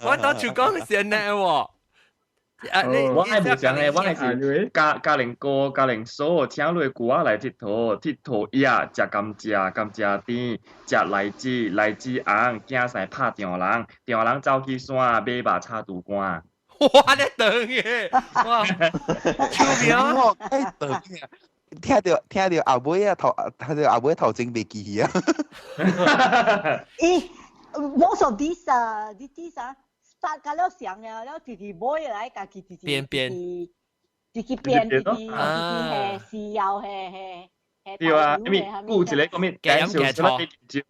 我到處講是按呢喎。啊！我係無像咧，我係是嘉嘉玲哥、嘉玲嫂，請你舅仔來佚佗，佚佗野，食甘蔗，甘蔗甜，食荔枝，荔枝紅，驚使拍丈人，丈人走去山，馬肉插竹竿。哇！你長嘅，哇！出名。哎，長嘅，聽到後尾啊頭，聽到後尾頭前袂記去啊。咦，most of these 啊，these 啊。start 甲了上了，了直直尾來家己直直變變，直直變，直直直係需要係係係。對啊，因為舊一個講咩？減少少金蕉，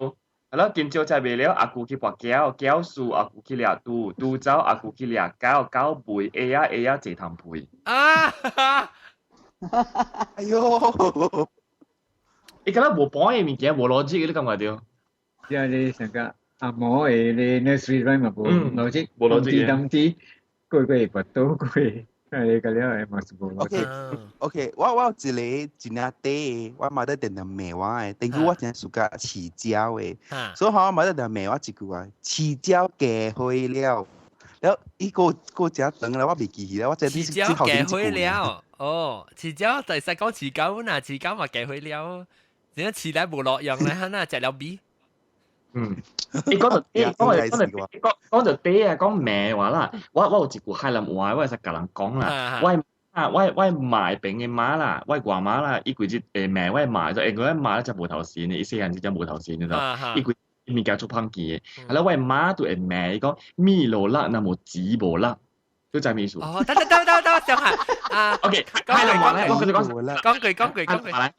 係咯，金蕉食袂了，阿舅去跋筊，筊輸阿舅去掠豬，豬走阿舅去掠狗，狗肥鞋仔鞋仔坐頭皮。啊！哎喲，伊敢若無半的物件，無邏輯，你感覺著？即係你成個。阿毛的咧 nursery rhyme 嘛無邏輯，無邏輯當時過過跋倒過，係個了嘛是無邏輯。OK，我有一個真正短，我媽在定定罵我的，頂久我真喜歡飼鳥的，所以我媽在定罵我一句話：飼鳥嫁花了。了，伊個個真長了，我袂記起了，我這飼鳥嫁花了，哦，飼鳥就使講飼狗呐，飼狗嘛嫁花了，點解飼來無落用咧？哈那食了米。嗯，你講到講講講講到底啊，講罵話啦，我有一句海南話，我會使共人講啦。我啊，我媽邊的媽啦，我外媽啦，伊規日會罵我媽，就因為我媽食無頭線的，伊細漢時食無頭線的，伊規物件做芳記的，啊了我媽就會罵伊講米無落，若無錢無落，你知咩意思？哦，等等等等等，等下啊，OK，海南話咧，我繼續講，講句講句講句，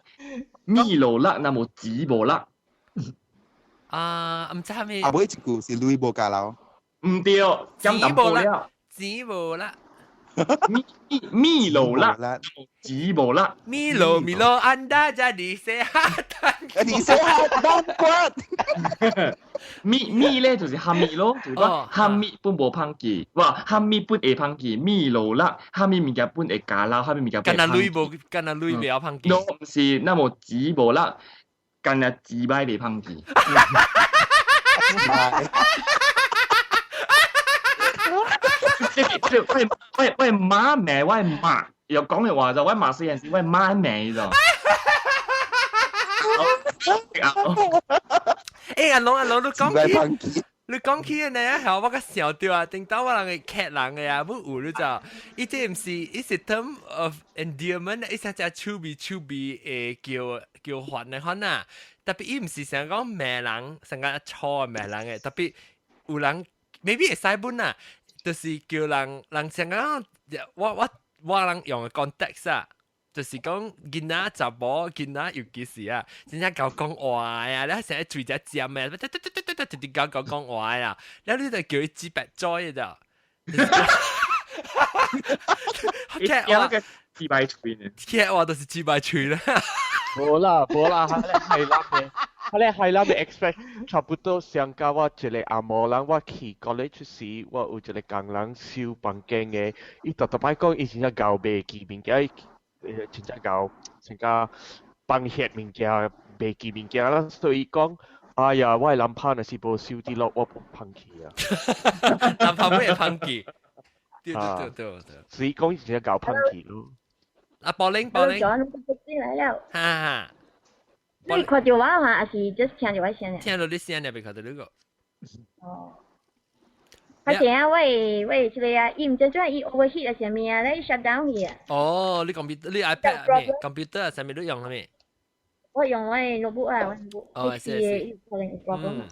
米無落，若無錢無落。啊，毋知蝦米。後尾一句是鐳無交流。毋對，錢無啦，錢無啦。米米無啦，錢無啦。米羅米羅 anda jadi sehatan。 jadi sehatan kuat。米米咧就是蝦米咯，就是講蝦米本無芳記，哇，蝦米本會芳記，米無啦，蝦米物件本會加老，蝦米物件。干那鐳無，干那鐳袂曉芳記。喏，毋是，那無錢無啦。干那錢擺袂芳記。我媽罵我媽，又講嘅話就我媽細陣時我媽罵就。欸，阿龍阿龍，你講起，你講起呢，係我個想到啊，頂到我人嘅劇人嘅啊，冇有你知？伊這毋是，伊是 term of endearment，伊只只趣味趣味嘅叫叫法呢款啊。特別伊毋是成講罵人，成個錯罵人嘅，特別有人 maybe 會使本啊，就是叫人人成講我人用嘅 context 啊。就是講囡仔查某囡仔尤其是啊，真正𠢕講話呀，你成日嘴只尖嘅，得得得得得得，直直𠢕𠢕講話呀，然後你就叫伊指白嘴嘅咋。劇話嘅自白喙呢？劇話就是自白喙啦。無啦無啦，佢咧係咱嘅，佢咧係咱嘅 expect，差不多上甲我一個阿毛人，我去 college 時，我有一個工人收房間嘅，伊逐逐擺講伊真正𠢕袂記物件。真正𠢕成個放血物件，袂記物件啦，所以講，哎呀，我的男朋若是無收佇落，我無放棄啊。男朋友會放棄，對對對對對。所以講真正𠢕放棄咯。啊，寶玲寶玲，進來了。哈哈。你看到我嘛，還是 just 聽到我聲？聽到你聲，你袂看到你個。哦。啊，是啊，我會這個啊，伊毋知怎伊 overheat 啊啥物啊，咧 shut down 去啊。哦，你 computer 你 iPad 咩？computer 啊，啥物你用啥物？我用我的 notebook 啊，我 notebook。哦，是是。可能有 problem。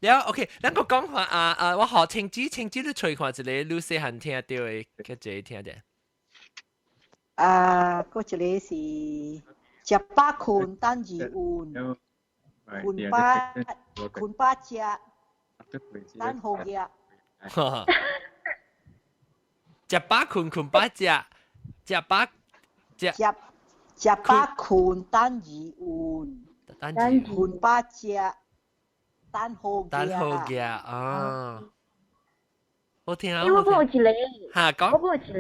了，OK，咱個講話啊啊，我學青子青子，你吹看一個，你細漢聽到的，較濟聽者。啊，嗰一個是食飽睏等二運，睏飽睏飽食，等好額。食飽睏睏飽食，食飽食食食飽睏等二運，等二睏飽食，等好額。等好額啊！好聽啊！因為我有一個，哈講，我有一個。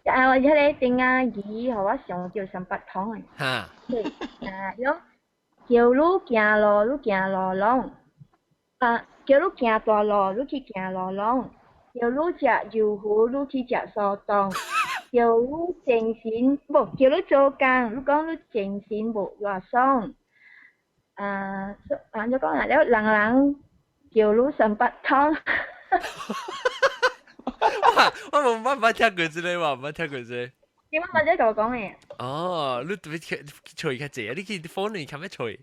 啊！我迄個丁仔魚，予我想著三八糖的。哈。對，啊，伊講叫你行路，你行路攏；啊，叫你行大路，你去行路攏；叫你食油魚，你去食蘇凍；叫你精神，無叫你做工，你講你精神無偌爽。啊，按怎講啊？了人人叫你三八糖。我冇辦法聽過這個，我冇聽過這個。點解或者同我講嘅？哦，你特別去吹較濟啊！你去 phone 裡看咩吹？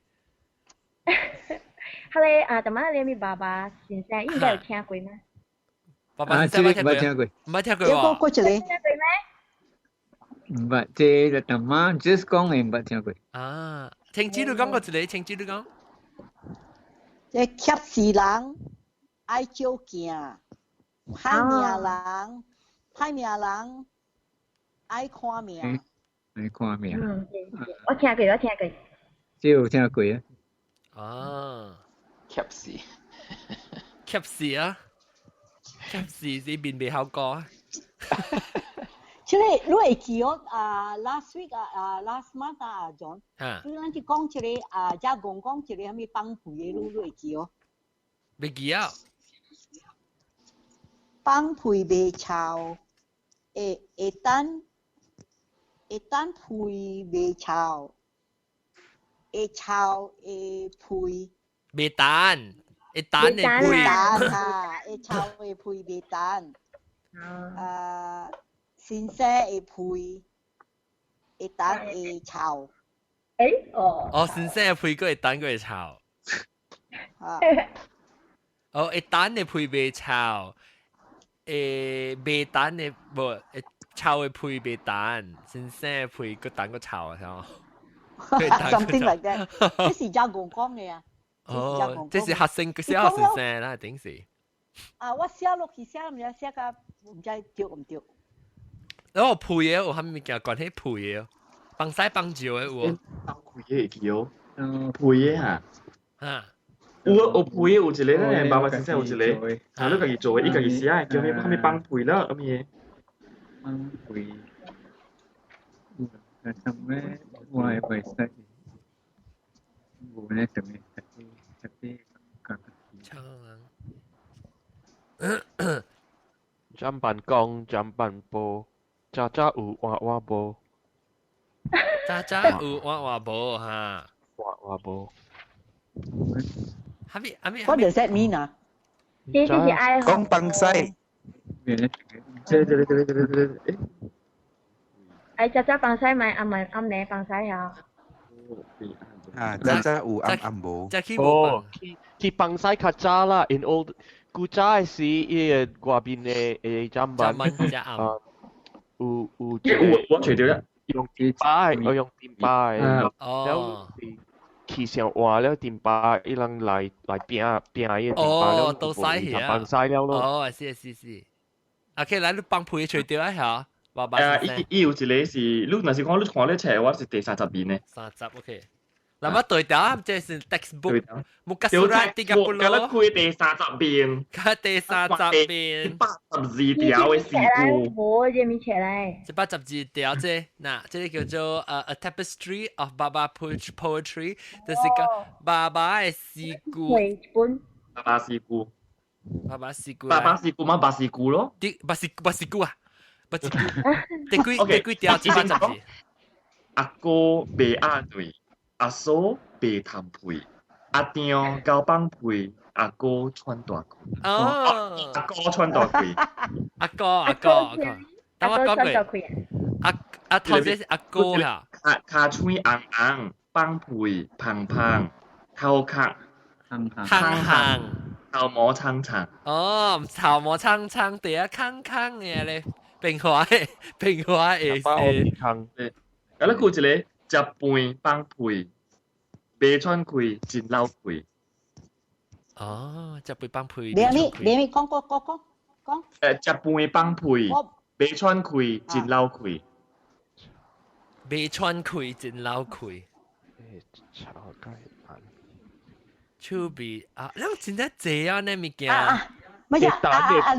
哈咧啊，逐擺你咪爸爸先生應該有聽過嗎？爸爸先生冇聽過，冇聽過喎。過一個。聽過咩？毋捌，這個淡仔 just 講的毋捌聽過。啊，青子你講過一個，青子你講。這怯死人愛照鏡。歹命人，歹命人愛看命。愛看命。嗯，我聽過，我聽過。這有聽過啊？啊，怯死，怯死啊！怯死是面袂好過。這個你會記哦？啊，last week 啊，啊，last month 啊，John，你咱去講這個啊，遮講講一個啥物放屁的，你會記哦？袂記啊。放屁袂臭，會會等會等屁袂臭，會臭會屁。袂等，會等的屁。袂等哈，會臭的屁袂等。啊，先生的屁會等會臭。欸哦。哦，先生的屁閣會等閣會臭。啊。哦，會等的屁袂臭。誒，袂等的無，會臭的屁袂等，先生的屁閣等閣臭啊，係嘛？Something like that，這是遮講講的啊。哦，這是學生小學先生啦，頂是。啊，我寫落去寫，毋知寫甲毋知對毋對。哦，屁的有啥物件關係屁的？幫西幫照的有無？放屁的會記哦，屁的哈。哈。有啊，有屁的有一個咧，爸爸先生有一個，啊，你家己做的，伊家己寫的，叫咩啥物放屁啦，啥物的。放屁。嗯，什麼我會袂識，無咧什麼特別特別講。唱人。砧板公，砧板婆，早早有晚晚無。早早有晚晚無哈。晚晚無。哈咪哈咪。 What does that mean 啊？這就是愛講放西。這這這這這這，愛早早放西咪暗咪暗暝放西啊。啊，早早有暗暗無。哦，去放西較早啦，in old 古早的時，伊個外面的的砧板，有有有我揣著啦，用電擺，我用電擺，了去上換了電擺，伊人來來拼拼伊個電擺了，都使去啊，放西了咯。哦，是是是。OK，來你放屁揣著啊嚇。誒，伊伊有一個是，你若是講你看咧冊，我是第三十面呢。三十 OK。那麼對調，這是 textbook。Muka surat 30。甲咱開第三十面。開第三十面。112條的詩句。無這物冊來。112條這，嗱，這個叫做A Tapestry of Baba Poetry，就是講爸爸的詩句。本。爸爸詩句。爸爸詩句。爸爸詩句嘛，爸詩句咯。啲爸詩爸詩句啊。不是，第幾第幾條？112。阿哥袂鴨對，阿嫂袂談屁，阿丈交放屁，阿哥喘大氣。哦，阿哥喘大氣。阿哥阿哥阿哥，等我講過。阿阿頭先是阿哥啦。跤跤喙紅紅，放屁芳芳，頭殼香香香，頭毛長長。哦，頭毛長長，對啊，康康嘅咧。平華平華會會，對，啊，你有一個食飯放屁，袂喘氣，真老氣。哦，食飯放屁。你你你講講講講講。食飯放屁，袂喘氣，真老氣。袂喘氣，真老氣。炒雞飯。手臂啊，咱真正濟啊，那物件。乜嘢？啊啊啊！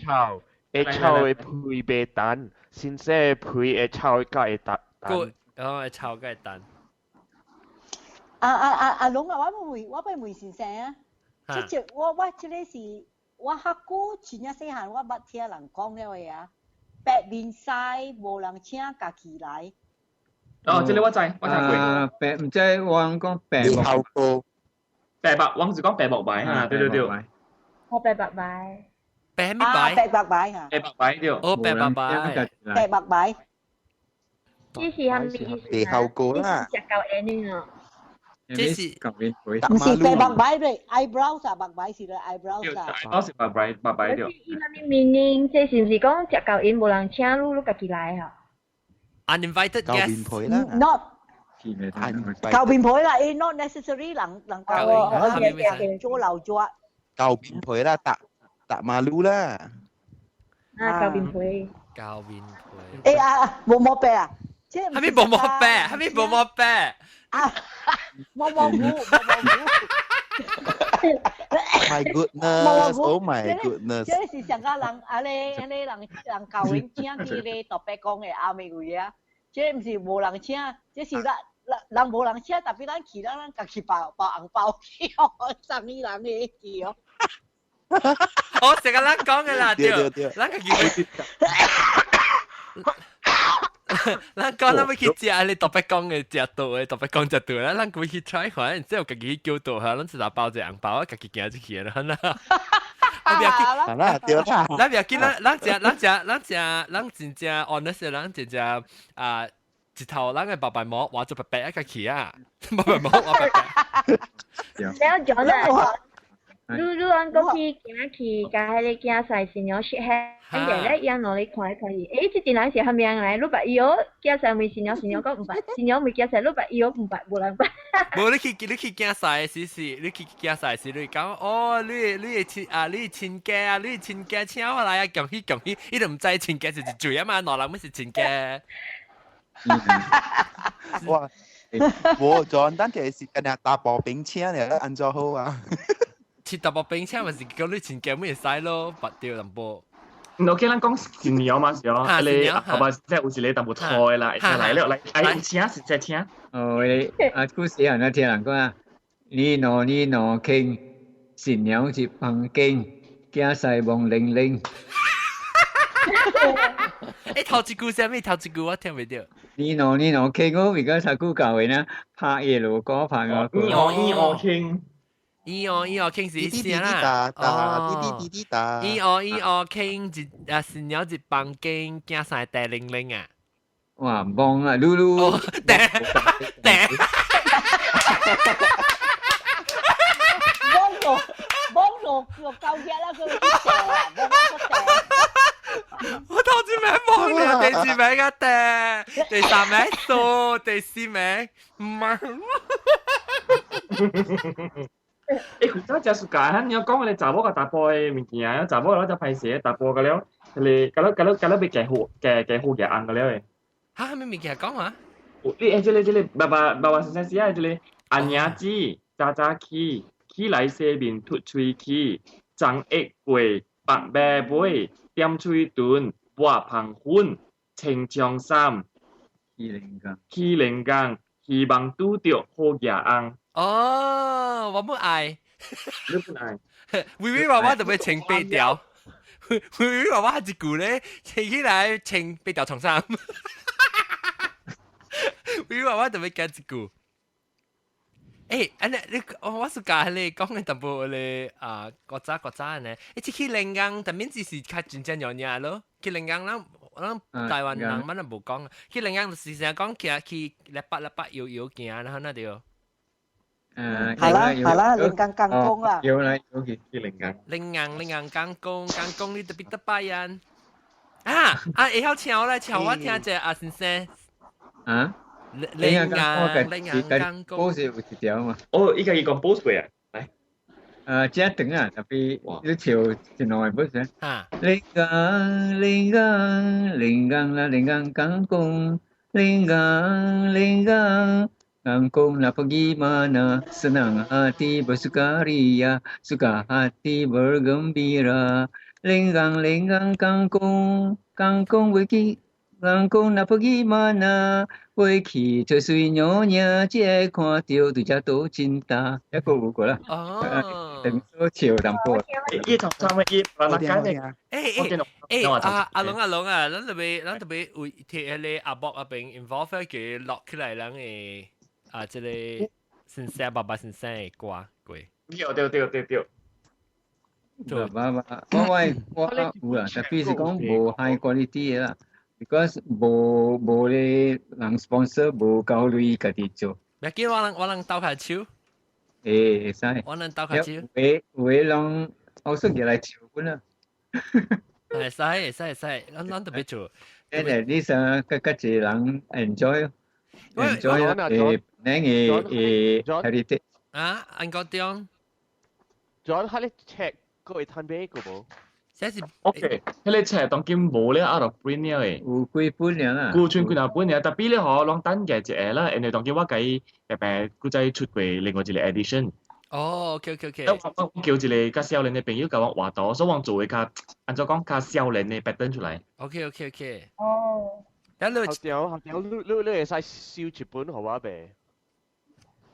臭。會臭的皮袂彈，新鮮的皮會臭甲會彈。哦，會臭甲會彈。啊啊啊啊！龍啊，我問我欲問先生啊，這隻我我這個是我較久真正細漢，我捌聽人講了的啊。白面師無人請家己來。哦，這個我知，我聽過。啊，白毋知我講白木。白木，我是講白木牌啊，對對對。我白白牌。白咩牌？白白牌嚇。白白牌對。哦，白白牌。白白牌。這是啥物意思？地後果啦。食夠煙哦。這是唔是白白牌咧，eyebrows 啊，白牌是咧 eyebrows 啊。我是白白白牌對。伊啥物 meaning？這是毋是講食夠煙無人請你，你家己來吼？Uninvited guest。交面皮啦。 Not。交面皮啦，伊 not necessary 人人教我，做流作。交面皮啦，搭。搭馬路啦！啊，膠面皮。膠面皮。欸啊，毛毛白啊！係咪毛毛白？係咪毛毛白？啊，毛毛菇，毛毛菇。 My goodness! Oh my goodness! 這是上個人，啊咧，啊咧人人教𪜶請去咧特別講的阿妹位啊，這毋是無人請，這是咱人人無人請，特別咱去，咱咱家己包包紅包去哦，送伊人的去哦。我成個咱講嘅啦，對，咱家己，咱講咱欲去食，你特別講嘅食到嘅，特別講食到啦，咱會去 try 看，然之後家己去叫到嚇，咱一大包一個紅包，家己行出去啦，啦。我不要緊，啦對啦，咱不要緊，咱咱食，咱食，咱食，咱真正 honest，咱真正啊，一頭咱嘅白白毛畫做白白一個去啊，白白毛畫白白。了講啦。你你按過去行去，共彼个囝婿新娘 shake hand 咧，伊按落來看一看伊，欸，這陣人是蝦米人來？你捌伊哦，囝婿問新娘，新娘講毋捌，新娘問囝婿，你捌伊哦，毋捌，無人捌。無你去你去囝婿時是，你去囝婿時，你講哦，你你的親啊，你的親家啊，你的親家請我來啊，恭喜恭喜，伊都毋知親家是一嘴啊嘛，兩人物是親家。哇！無就咱這是干焦大薄餅請爾，按怎好啊？切大薄餅請咪是講你親家咪會使咯，捌著淡薄。我記咱講新娘嘛是哦，你阿爸即係有一個淡薄錯的啦，來了來，哎有請實在請。哦，啊，古時陣啊聽人講啊，你喏你喏傾，新娘入房間，囝婿懵零零。欸，頭一句啥物？頭一句我聽袂著。你喏你喏傾，我而家才古教的呢，拍伊鑼鼓拍我。你哦你哦傾。伊哦伊哦傾是聲啦，哦，滴滴滴滴答，伊哦伊哦傾一啊新娘一房間，驚晒地零零啊！哇，望啊，嚕嚕，地地，網絡網絡叫夠熱啦，佢地啊，網絡個地。我頭一名望你，第二名啊地，第三名數，第四名唔係。欸，古早食暑假，你要講你查某甲查埔的物件，查某攞只歹勢，查埔個了，迄個，甲了甲了甲了欲嫁好嫁嫁好嫁翁個了的。哈，啥物物件講啊？你欸，這個這個爸爸爸爸先生寫的這個阿娘子早早起，起來洗面吐喙齒，昨一過白馬尾，點喙唇，抹香粉，穿長衫，起靈工，起靈工，希望拄著好額翁。哦，我不愛，你不愛。微微娃娃特別穿白條，微微娃娃一句咧，穿起來穿白條長衫。微微娃娃特別加一句。欸，按呢你我是教你講的淡薄咧啊，國早國早呢，欸，這去靈工，但面只是較真正樣樣咯。去靈工咱咱台灣人嘛，咱無講，去靈工就是成日講行去禮拜禮拜搖搖行，然後那對。係啦係啦，靈工剛講啦。有啦，有去去靈工。靈工靈工剛講剛講，你特別得拜人。啊啊！會曉唱來唱，我聽者阿先生。啊？靈工靈工剛講。 post 有一條嘛？哦，伊家己講 post 過啊？來。這長啊，特別你唱一兩個 verse 啊。靈工靈工靈工啦，靈工剛講，靈工靈工。Kangkong nak pergi mana, senang hati bersukaria, suka hati bergembira. Lenggang lenggang kangkung, kangkung pergi, kangkung nak pergi mana? 回去吹水娘娘，这看到对这都真大，一個有過啦。哦，等說笑淡薄。伊從上面伊把那改的。欸欸欸，阿阿龍阿龍啊，咱特別咱特別有摕彼個阿伯阿邊 involve 佢落起來，咱的啊這個先生爸爸先生的歌過。對對對對對。爸爸，我我我有啦，特別是講無 high quality 的啦。because 無無咧人 sponsor 無夠鐳家己做。袂緊，我人我人鬥下手。欸，會使。我人鬥下手。有有的人後生入來唱本啦。會使會使會使，咱咱特別做。誒，你想較較濟人 enjoy enjoy 誒，咱嘅誒 heritage。啊，安國中。 John，佢你 check 過會攤買過無？這是 OK，彼個冊當今無咧，out of print 了的。有幾本爾啦？舊剩幾若本爾，特別咧嗬，攏等價一個啦，因為當今我共伊特別閣再出過另外一個 edition。哦，OK OK OK。我我叫一個較少年的朋友共我畫圖，所以我做的較按怎講較少年的 pattern 出來。 OK OK OK。哦。等你學長學長，你你你會使燒一本予我袂？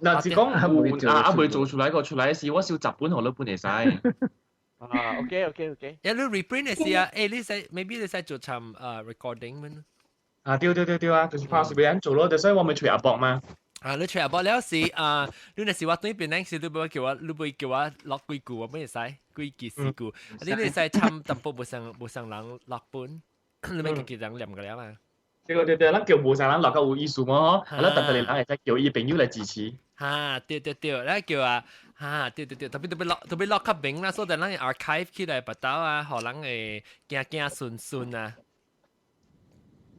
若是講有啊啊未做出來個出來時，我燒十本予你本會使。啊，OK OK OK。一你 reprint 的時啊，欸，你使 maybe 你使做參recording 們。啊，對對對對啊，就是怕是欲按做咯，所以我咪揣阿伯嘛。啊，你揣阿伯了時啊，你若是我對邊時，你欲叫我，你欲叫我錄幾句，我本會使幾句四句。你會使參淡薄無相無相人錄本，你欲家己人念個了嘛？對對對，咱叫無相人錄較有意思嘛嗬，啊，咱特別人會使叫伊朋友來支持。哈，對對對，咱叫啊，哈，對對對，特別特別錄特別錄較明啦，所以咱 archive 起來，別兜啊，予人會驚驚順順啊。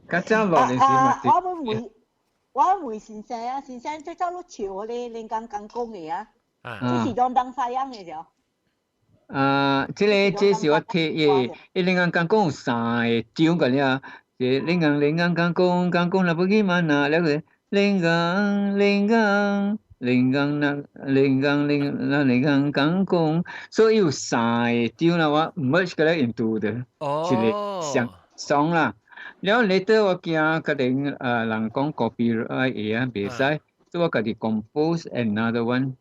較早落陣時嘛，我問我問先生啊，先生最早你唱嗰個靈工剛講的啊，這是當當西洋的著。啊，這個這是我提的，伊靈工剛講有三個章個了，這靈工靈工剛講剛講若欲去嘛那，了個靈工靈工靈工那靈工靈那靈工剛講，所以有三個章啦，我 merge 個了 into 的，一個上雙啦。了 later 我驚可能人講 copyright 會啊，袂使，所以我家己 compose another one。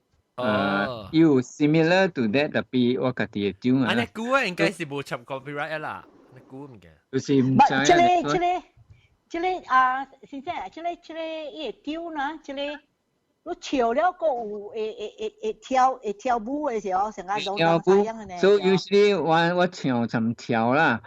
有 similar to that，特別我家己的章啊。啊，你估啊，應該是無插 copyright 啦，你估物件。就是毋知啊。這個這個這個啊，先生，這個這個伊個章呢，這個你笑了閣有會會會會跳會跳舞的時候，成個跳舞。所以有時我唱就跳啦，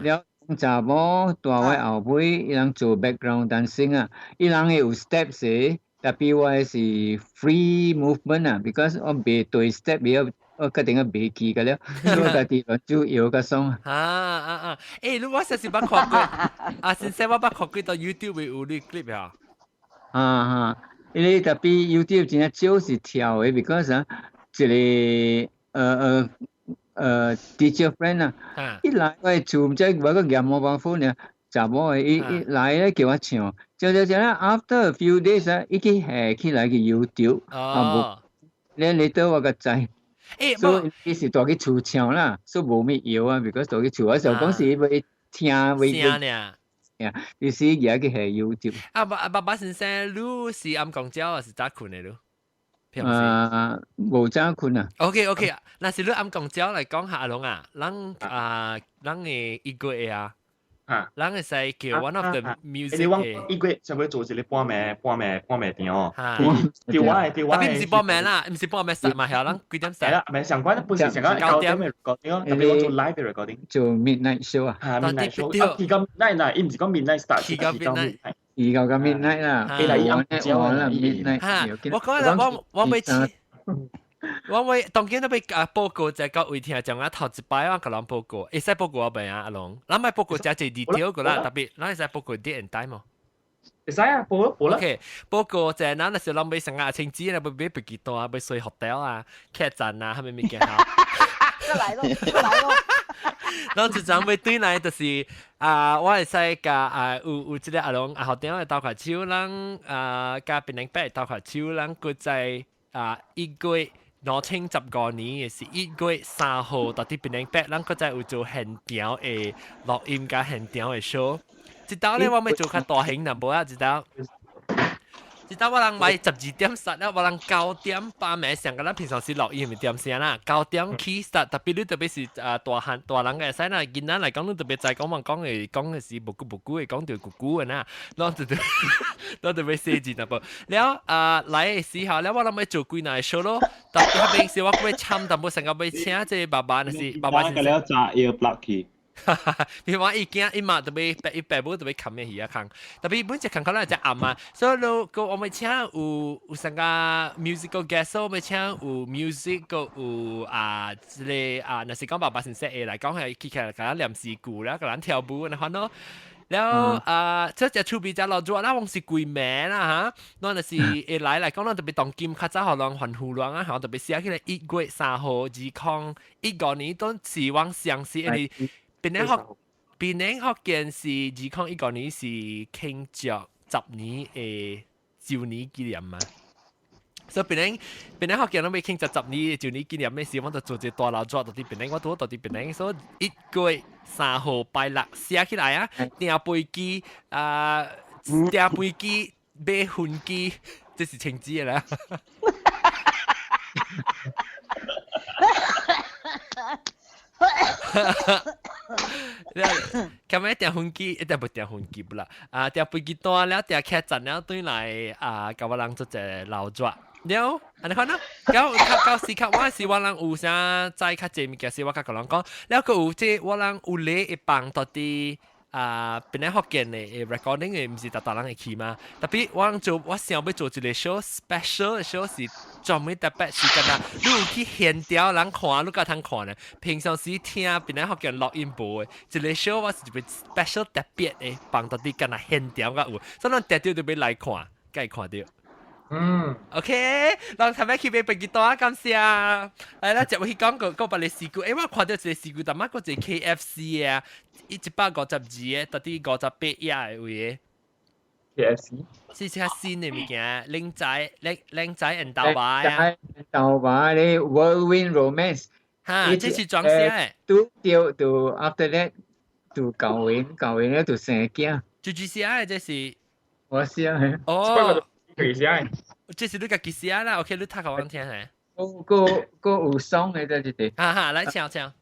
了查某蹛我後尾，伊人做 background dancing 啊，伊人會有 steps 的，tapi 我的是 free movement 啊，because 我袂對 step 袂我決定個袂記個了，所以我家己亂就搖較爽。啊啊啊！欸，你我實是捌看過，啊先生我捌看過到 YouTube 有你 clip 啊。啊哈，因為 tapi YouTube 真正少是跳的，because 啊，一個teacher friend 啊，一來我厝毋知我個驗我幫 phone 呢，查某的伊伊來咧叫我唱，唱唱唱，after a few days 啊，伊去下起來去 YouTube，啊無，咧你倒我個知。欸，所以伊是蹛去厝唱啦，所以無咩搖啊，because 蹛去厝，我想講是欲聽欲聲爾。呀，你是而家去下 YouTube。啊爸爸爸先生，你是暗暝鳥還是早睏的你？啊，無早睏啊。 OK OK，若是你暗暝鳥來講下阿龍啊，咱啊，咱的一個月啊。咱會使叫 one of the music 你講一個月就會做一個半暝半暝半暝店哦。對我的對我的。 tapi 毋是半暝啦，毋是半暝實嘛，係咱幾點係啦，唔係上關本是上關9點的 recording 咯，tapi 我做 live 的 recording。做 midnight show 啊。嚇 midnight show 啊，去到 midnight 啦，伊毋是講 midnight start，去到 midnight。二九個 midnight 啦，伊來伊暗暝啦 midnight。嚇，我講啦，我我欲請。我會當今都欲啊報告，就各位聽眾啊，頭一擺我共人報告，會使報告我未啊？阿龍，咱莫報告誠濟 detail 個啦，tapi 咱會使報告 date and time 無？會使啊，報咯報啦。 OK，報告就係咱那時候咱欲成個清紙啦，欲買飛機單啊，欲睡 hotel 啊，客棧啊，啥物物件吼。來咯，來咯。咱一陣欲對來就是啊，我會使共啊有這個阿龍阿學長會鬥下手，咱啊佮檳榔伯鬥下手，咱閣在啊1月2015年的是1月3號，佇檳榔伯，咱閣再有做現場的錄音佮現場的 show。這道咧我欲做較大型淡薄仔，這道。這道我人買12點 start 了，我人9點半暝上個咱平常時錄音咪點聲啦，九點起 start， tapi 你特別是啊大漢大人會使啦，囡仔來講你特別知講嘛講的講的是無久無久會講著久久的啦，攏就攏特別細緻淡薄。了啊來的時候，了我諗欲做幾若 show 咯，tapi 彼邊是我欲參淡薄成個欲請這個爸爸，若是爸爸是。了炸 earplug 去。比如講伊驚伊嘛特別白伊爸母特別冚嘅魚仔空，tapi 本隻空可能係隻暗啊，所以你個我們請有有啥個 musical guest，我們請有 music 個有啊，這個啊，若是講爸爸先生會來講係起來共咱念詩句啦，共咱跳舞安尼款咯。了啊，這隻厝邊隻老做啦，往是規暝啦嚇，咱就是會來來講，咱特別當今較早予人歡呼人啊，嚇特別寫起來1月3號2015年，當是往上是因為。檳榔福檳榔福建是2015年是慶祝10年的周年紀念嘛，所以檳榔檳榔福建攏欲慶祝十年的周年紀念的時，我就做一個大老紙，佇檳榔，我拄好佇檳榔，所以1月3號拜六寫起來啊，訂飛機啊，訂飛機買飛機，這是清紙的啦。琴日訂飛機，一定無訂飛機不啦？啊，訂飛機單了，訂客棧了，轉來啊，共我人做一個老紙了，按呢款咯。到到時刻，我是我人有啥知較濟物件，是我較共人講。了，閣有這我人有禮會放佇佇啊，檳榔福建的 recording 的，毋是逐逐人會去嘛？tapi 我人做，我想欲做一個 show special 的 show 是專門特別是敢若你有去現場人看，你才通看呢。平常時聽檳榔福建錄音無的，一個 show 我是一個 special 特別的，放佇佇敢若現場才有，所以咱特特別來看，才會看著。嗯，OK，咱頭尾去買飛機單，感謝。來，咱接落去講個個別個事故。欸，我看著一個事故，淡仔閣一個 KFC 啊，152個，佇佇58頁的位。 KFC 是較新的物件，靚仔靚靚仔緣投牌啊。投牌咧，Whirlwind Romance。哈，這是裝寫的。拄著就 after that 就交緣，交緣了就生囝。就這寫的這是。我寫的。哦。自己寫。這是你家己寫啦，OK，你讀予我聽下。閣閣閣有爽的這一個。哈哈，來唱唱。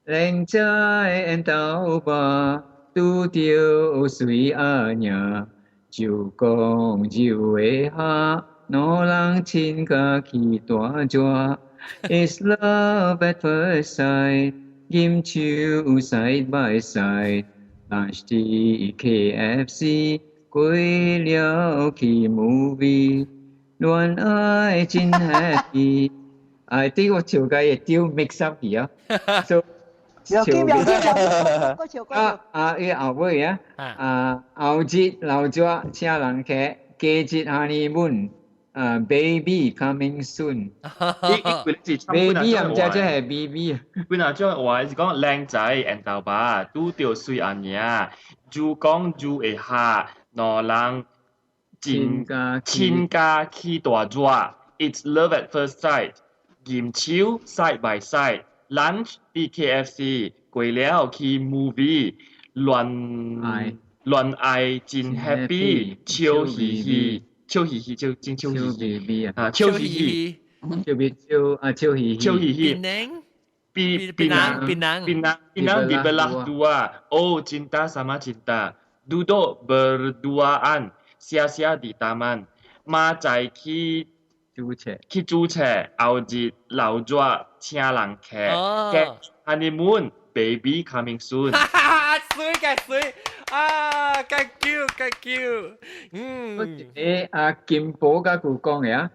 靚仔緣投牌，拄著水阿娘，就講就會下，兩人親甲去大蛇。It's love at first sight，飲酒 side by side，lunch 佇 KFC，過了去 movie，戀愛真 happy。I think 我唱嘅會丟 mix up 去啊，so 要緊要緊，過笑過啊啊！伊後尾啊，啊後日老熱請人客，過節 honeymoon，啊 baby coming soon。baby 啊，毋知這係 BB。幾若種話是講靚仔緣投爸，拄著水阿娘，煮講煮會下，兩人真親家去大熱，It's love at first sight，飲酒 side by side。lunch 佇 KFC 過了去 movie，戀戀愛真 happy，笑嘻嘻，笑嘻嘻就真笑嘻嘻啊，笑嘻嘻，笑別笑啊，笑嘻嘻，笑嘻嘻。檳檳檳檳檳 dibelah dua, oh cinta sama cinta, duduk berduaan, sia-sia di taman，媽仔去煮冊，去煮冊，後日老熱請人客，honeymoon baby coming soon。水嘅水啊，該叫該叫，嗯。誒，阿金寶甲舊講嘅啊，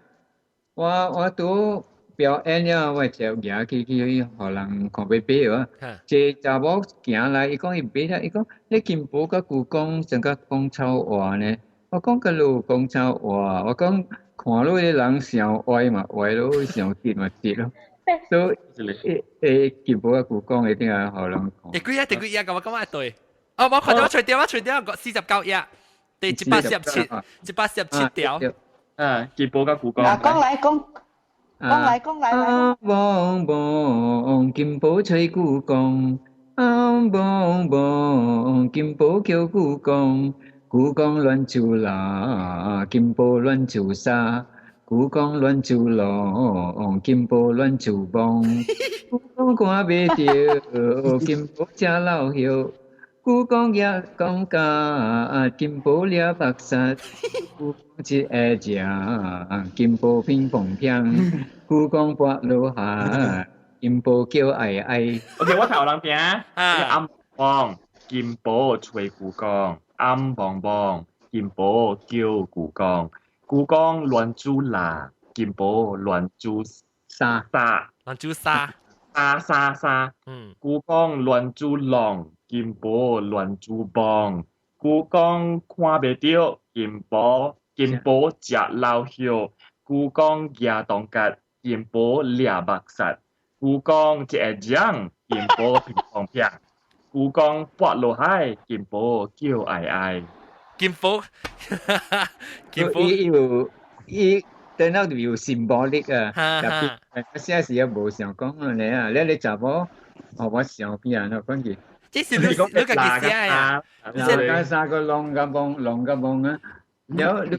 我我拄表演了，我就行去去予人看欲買啊。一個查某行來，伊講伊買了，伊講你金寶甲舊講成甲講臭話呢？我講佮你講臭話，我講看你個人想歪嘛歪咯，想直嘛直咯。所以誒金寶甲舊講一定係予人看。第幾頁？第幾頁？我感覺對。哦，我看到我隨掉，我隨掉個49頁，第147，147條。啊，金寶甲舊講。啊，講來講。講來講來來。啊，茫茫金寶揣舅公，啊，茫茫金寶叫舅公，舅公亂珠啦，金寶亂珠沙，舅公亂珠龍，金寶亂珠夢，舅公看袂著，金寶食老葉，舅公也講甲，金寶掠目屎，舅公一下食，金寶乒乓乓，舅公跋落海，金寶叫哀哀。 OK，我頭人聽，暗枋金寶揣舅公，暗枋枋金寶叫舅公，舅公亂煮辣，金寶亂煮沙沙，亂煮沙，沙沙沙。舅公亂煮龍，金寶亂煮棒，舅公看袂著，金寶金寶食老葉，舅公舉銅角，金寶掠目屎，舅公一下獎，金寶乒乓乓，舅公跋落海，金寶叫哀哀。金寶，金寶，伊有伊等下就有 symbolic 啊，特別我寫時也無想講咧啊，你你查某，哦我想邊啊，我講佢。這是你你家己寫啊？三三個龍甲夢，龍甲夢啊！了你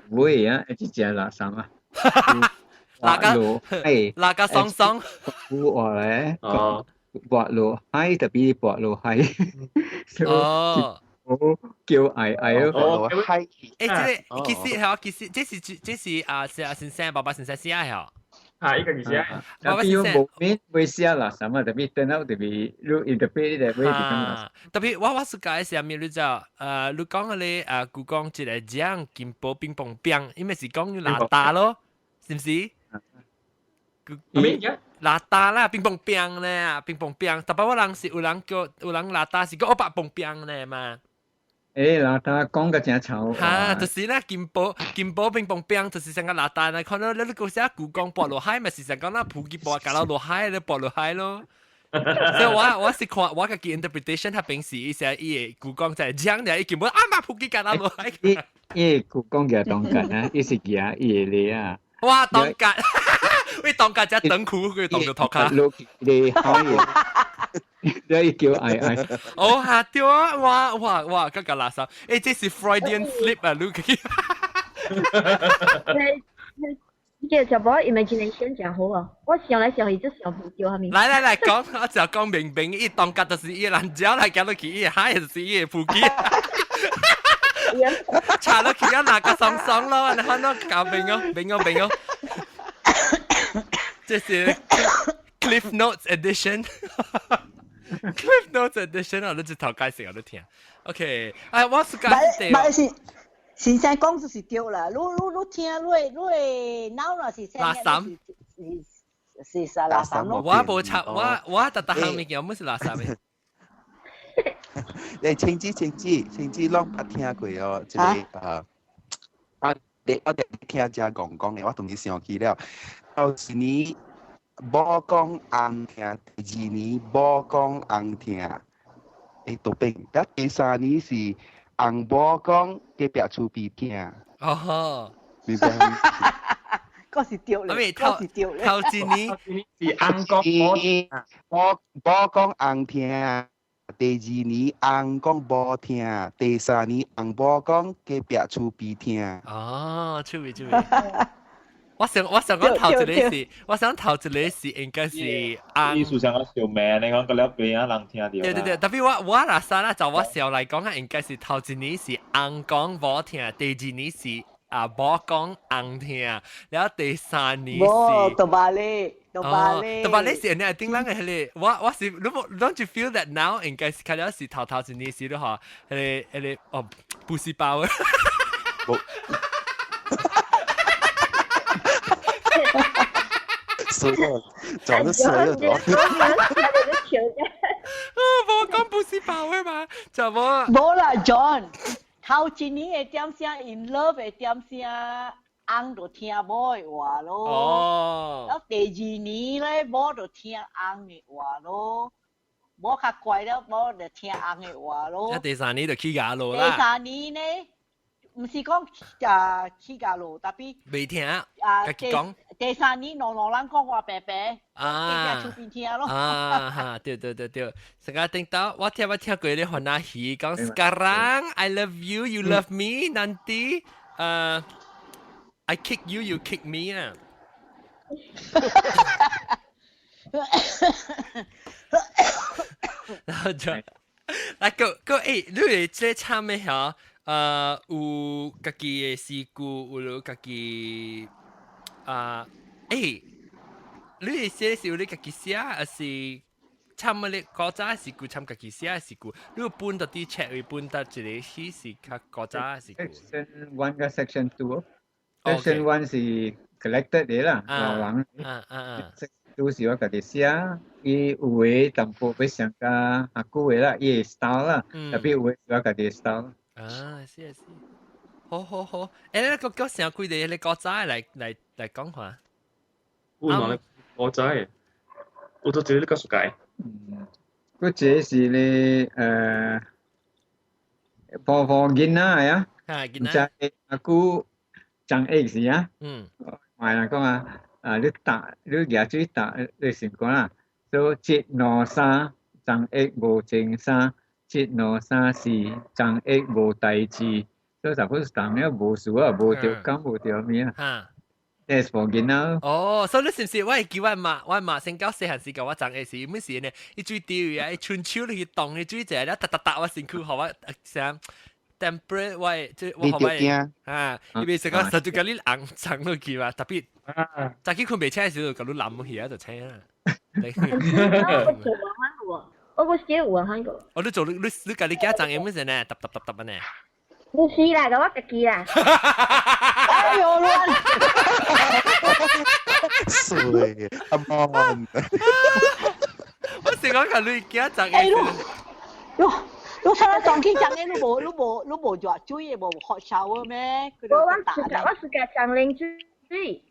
尾啊，這隻垃圾啊！哪個？哪個桑桑？有話咧，哦，跋落海特別跋落海。哦。我叫哀哀咯。哦，海。誒，這個其實係，其實這是這是啊，是啊，先生爸爸先生寫嘅。啊，伊家己寫。爸爸先生無免會寫垃圾啊，特別等下特別你特別你會講。特別我我是解啥物，你知道？你講嗰個啊，故講一個獎金寶乒乓乒，因為是講垃圾咯，是毋是？垃圾啦，乒乓乒咧，乒乓乒。特別我人是有人叫有人垃圾是叫我白乓乒咧嘛。誒，垃圾講個真臭。嚇，就是咧金寶金寶乒乓乒，就是成個垃圾咧。看到你你個寫故宮跋落海，咪是成講那普吉跋架落海咧，跋落海咯。所以我我是看我家己 interpretation，他平時伊寫伊個故宮就係講咧，伊根本啊嘛普吉架落海。伊伊故宮嘅當間啊，伊是舉伊個咧啊。哇，當間！喂，當間只長褲，佢當到頭殼。落你好嘢，你叫哀哀。哦嚇對啊！哇哇哇，嗰個垃圾！誒，這是 Freudian slip 啊，你你這就冇 imagination 真好啊！我想來想去就想唔到係咪？來來來，講我就講明明，伊當間就是伊爛蕉來行落去，伊海就是伊的腹肌。查落去啊，拿個爽爽咯，你看到搞明哦，明哦，明哦。這是 Cliff Notes Edition。Cliff Notes Edition 啊，你一頭解釋我都聽。OK，哎，我是講對。唔係先生講就是對啦，你聽你腦若是垃圾，是是垃圾咯。我無插，我特特項物件，我是垃圾的。你清子清子清子，攏捌聽過哦，這個啊，啊，你我哋聽遮講講的，我同你想起了，頭一年某講翁聽，第二年某講翁聽，欸，都變，啊，第三年是翁某講隔壁厝邊聽。哦，明白？嗰是對咧，嗰是對咧。頭一年是翁講某某講翁聽。第二年翁講某聽，第三年翁某講隔壁厝邊聽。哦，趣味趣味。我想講頭一個是，我想頭一個是應該是翁。意思上我小命，你講個了邊啊人聽到。對對對，特別我若啥啦，就我小來講啊，應該是頭一年是翁講某聽，第二年是啊某講翁聽，然後第三年是。無，都巴咧。都巴咧，都巴咧是你係頂人嘅迄個，我是你冇 don't you feel that now 應該是開了是頭頭一年是咯嗬，彼個哦補習包。衰啊！撞得衰啊！撞。無講補習包嘅嘛，就無。無啦，John，頭一年嘅點聲 in love 嘅點聲。翁就聽某的話咯，然後第二年咧，某就聽翁的話咯，某較乖了，某就聽翁的話咯。第三年就起家路啦。第三年咧，毋是講啊起家路，特別未聽啊，家己講。第三年兩兩人講話白白，啊，厝邊聽咯。啊哈，對對對對，成個聽到我聽過你番仔戲講，sekarang I love you, you love me, nanti，I kick you, you kick me 啊！然後就，啊個個欸，你會這參咩嚇？有家己的事故，有家己啊，欸，你會寫是有你家己寫，還是參乜你古早事故參家己寫事故？你有分到啲冊，會分到一個戲是較古早事故。 Section 1 佮 Section 2。Section 1 是 collected 的啦，老人。Section 2是我家己寫，伊有的淡薄欲上較較久的啦，伊的 style 啦，特別有的是我家己的 style。啊，是是，好好好，欸，你個叫啥幾個？你古早來講下。有兩個古早的，有做一個你較熟解。嗯，嗰這是咧婆婆囡仔啊，囡仔，阿姑長 X 啊，買人講啊，啊你打你舉水打你成功啦，所以一兩三長 X 無穿衫，一兩三四長 X 無代誌，所以 suppose 當了無事啊，無著感無著物啊。That's for 囡仔。哦，所以你是唔是我會記我媽，我媽先到細漢時教我長 X，每時呢，伊水丟啊，伊伸手入去動伊水者，了哒哒哒我身軀，予我啥 temperate 我即我予我啊，伊袂使講實就共你紅長落去嘛，特別早起睏袂醒的時候，共你淋去啊就醒啦。我做過，我個寫有啊，個。哦，你做你家己囝長 M 乜呢？揼揼揼揼呢？不是啦，我家己啦。哎呦亂！衰，come on！我是講共你囝長 M。你出來當起長的，你無熱水的，無 hot shower 咩？我是個長冷水。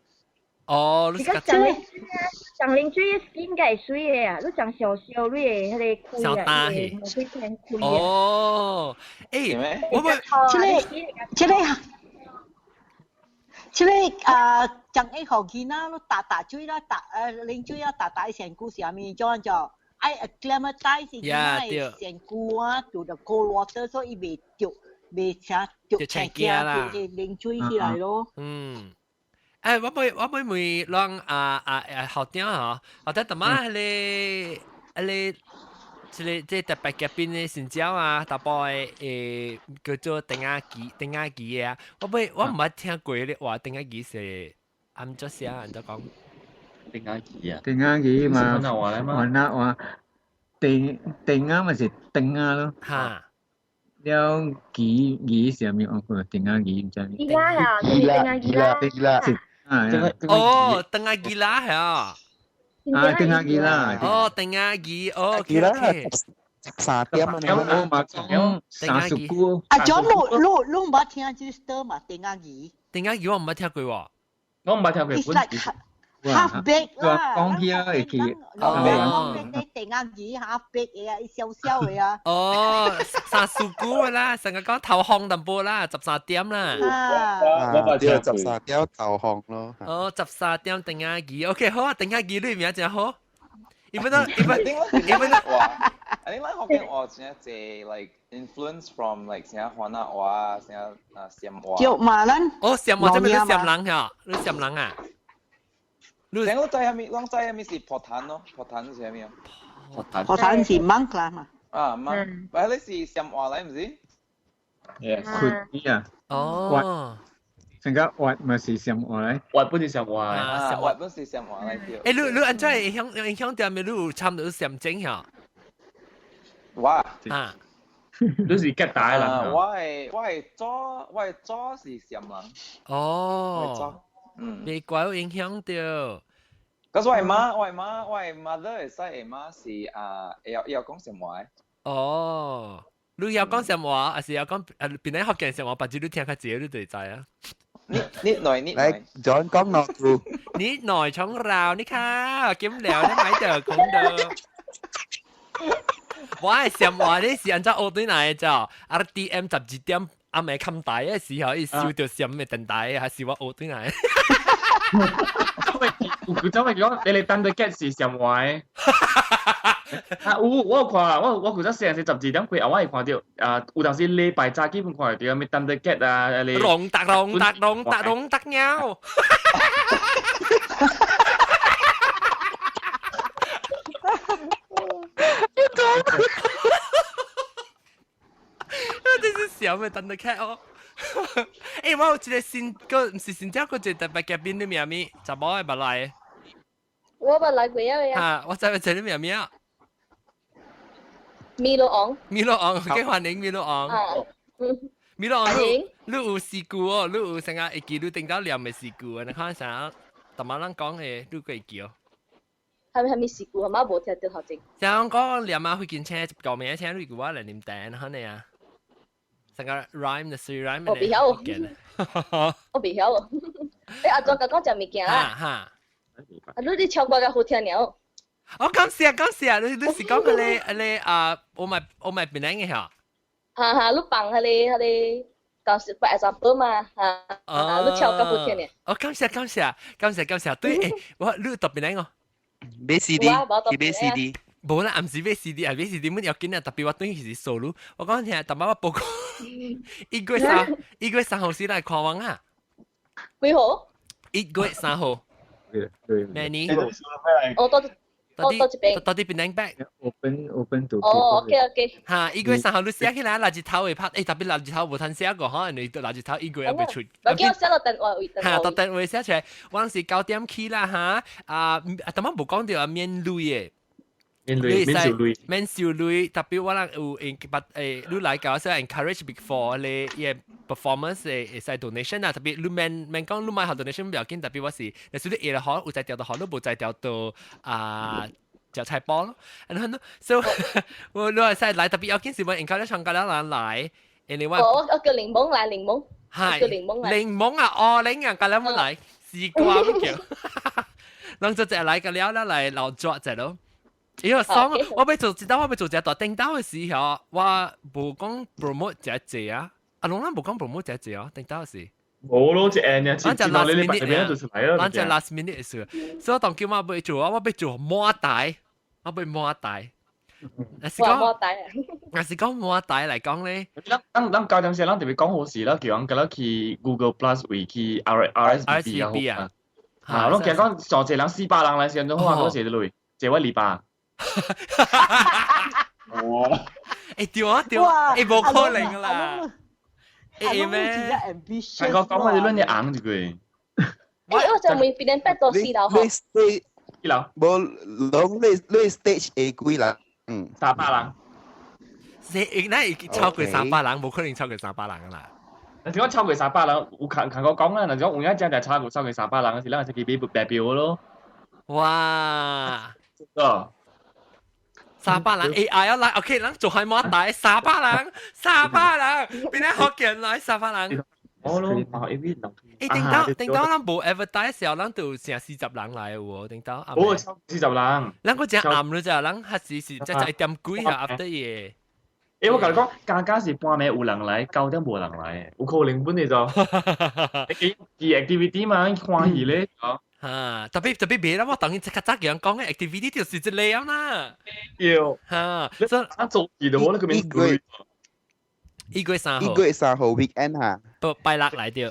哦，你個長冷水啊，長冷水應該會水的啊，你長小小你的彼個開啊，會偏開。哦，欸，我們這個啊，長一號囡仔，你打打水啦，打冷水啊，打打身軀是啥物？怎叫？愛 acclimatize 囡仔的身軀啊，to the cold water，所以伊袂著，袂啥著青驚啦，冷水起來咯。嗯。欸，我欲問咱啊啊啊校長吼，校長逐擺彼個彼個這個這特別嘉賓的新椒啊，大波的叫做丁仔雞，丁仔雞的啊，我未我毋捌聽過咧話丁仔雞是按怎寫按怎講？丁仔雞啊？丁仔雞嘛，話那話丁丁仔咪是丁仔咯。哈。了雞雞是啥物？我講丁仔雞毋知。雞啦啊，丁仔雞啦。雞啦。哦，丁仔雞啦係啊。啊，丁仔雞啦。哦，丁仔雞，哦，OK OK。 3點啊，我嘛講三十久。啊，種你你你毋捌聽這個嘛？丁仔雞。丁仔雞我毋捌聽過喎。我毋捌聽過。 It's like half baked 啦。講起啊，會記。哦。你丁仔雞 half baked 的啊，小小的啊。哦，三十久啦，成日講投降淡薄啦，13點啦。啊，對，13點投降咯。哦，13點丁仔雞，OK 好啊，丁仔雞你名真好。Even though even even 哇，I think 咱福建話真濟 like influence from like 啥番仔話，啥啊暹話。對嘛，咱。哦，暹話這邊你暹人嚇，你暹人啊？你知啥物？攏知啥物是破壇咯？破壇是啥物啊？破壇。破壇是 monk 啦嘛。啊，monk，但係你是暹話來毋是？ Yes。佢啊。哦。成個話咪是暹話來。話本是暹話。啊，話本是暹話來對。欸，你你按怎影響影響到咪？你有參到暹精嚇？我啊，你是吉大人。我的祖是暹人。哦。嗯。別怪有影響到。可是我的媽，我的媽，我的 mother 會使的媽是啊，會曉講暹話。哦，你曉講暹話，還是曉講啊？邊個福建暹話？別只你聽較濟，你就會知啊。 นิดหน่อยนิดหน่อย จอห์น講落去。 นิดหน่อยของเรานี่ค่ะกินแล้วได้ไหมเด้อคงเด้อ我係暹話你是按怎學對來的？RTM 12點暗暝冚大嘅時候，伊收到暹嘅電台，還是我學對來？有走咪講，你哋等到 get 是暹話的。啊有，我有看，我舊陣細漢時12點幾，我會看到啊，有當時禮拜早基本看到咩等到 get 啊，你龍達龍達龍達龍達鳥。這是小咩等到 cat 哦。欸，我有一個新個，毋是新只個一個特別嘉賓，你名咩？查某的捌來。我捌來過啊。哈，我知影這你名咩啊？米羅昂。米羅昂，幾歡迎米羅昂。米羅昂，你你有事故哦？你有成日會記你頂到念的事故啊？你看啥？逐擺人講的，你會記哦？係咪係咪事故？阿媽無聽到頭前。像講念啊，會見車舊名車，你叫我來啉茶，可能啊。成個 rhyme 的 three rhyme 我袂曉，我袂曉。欸，阿莊甲講食物件啦。哈。啊，你你唱歌較好聽了。我感謝感謝，你你是講嗰個嗰個啊，我咪我咪檳城的嚇。哈哈，你放彼個彼個，舊時擺 example 嘛，哈，啊，你唱較好聽咧。哦，感謝感謝感謝感謝，對，欸，我你讀檳城哦。買 CD，去買 CD。無啦，毋是買 CD 啊，買 CD 阮要緊啊，特別我轉去是數你，我講聽，逐擺我報告，1月3，1月3號先來看我啊。幾號？ 1月3號。對。明年。我到到到這邊。到這邊兩百。 Open open to。哦，OK OK。哈，1月3號你寫起來，垃圾頭會拍，欸，特別垃圾頭無通寫過吼，因為垃圾頭一月還未出。我叫我寫落電話位。哈，到電話寫出來，我是9點起啦哈，啊，逐擺無講著啊，免鐳的。免鐳，免收鐳，免收鐳。特別我人有應捌誒，你來搞說 encourage before 咧，伊 performance 會會使 donation 啊。特別你免免講你買好 donation 不要緊，特別我是，若是你會好有才調就好，你無才調就啊食菜包咯。然後呢，所以我你會使來，特別要緊是我 encourage 參加了人來，因為我我我叫檸檬來檸檬，係叫檸檬來，檸檬啊，哦檸啊，個了冇來，西瓜唔叫，攏做隻來個了了來老抓隻咯。因為爽，我欲做，一道我欲做一個大頂刀的時候，我無講 promote 這濟啊，啊，攏咱無講 promote 這濟哦，頂刀時。無咯，一按啊，咱就 last minute 就出來咯。咱就 last minute 的事，所以當叫我欲做，我欲做滿台，我欲滿台。若是講，若是講滿台來講咧，咱咱咱高點時，咱特別講好事啦，叫人佮去 Google Plus 位去 R R S B B 啊。啊，攏驚講上濟人400人來時陣，好啊，嗰時就來，借我200。哇！欸對啊對啊，欸無可能啦。欸咩？係我講話你攆你硬一句。欸，我就問別人八到四樓你你幾樓？無攏你 stage 會幾人？嗯， 300人。是，那會超過三百人，無可能超過三百人啦。若是講超過三百人，有看看我講啦，若是講有影真正超過三百人，是咱是去買白票咯。哇！哦，三百人 AI 要來，OK，咱做海馬大三百人，三百人，邊個福建來三百人？我咯，嘛一邊人。欸，頂到頂到，咱無 advertise 時候，咱就成40人來有喎，頂到。哦，超40人。咱個真暗了咋，咱還是是才1點幾啊，after 嘢。欸，我共你講，家家是半暝有人來，9點無人來，有可能本嚟就。你 activity 嘛，歡喜咧。哈，特別特別別啦，我當然即刻早叫人講嘅 activity 就是這個啦。對。哈，所以啊做事就我那個面對。 1月3號。 1月3號 weekend 哈。不，拜六來著。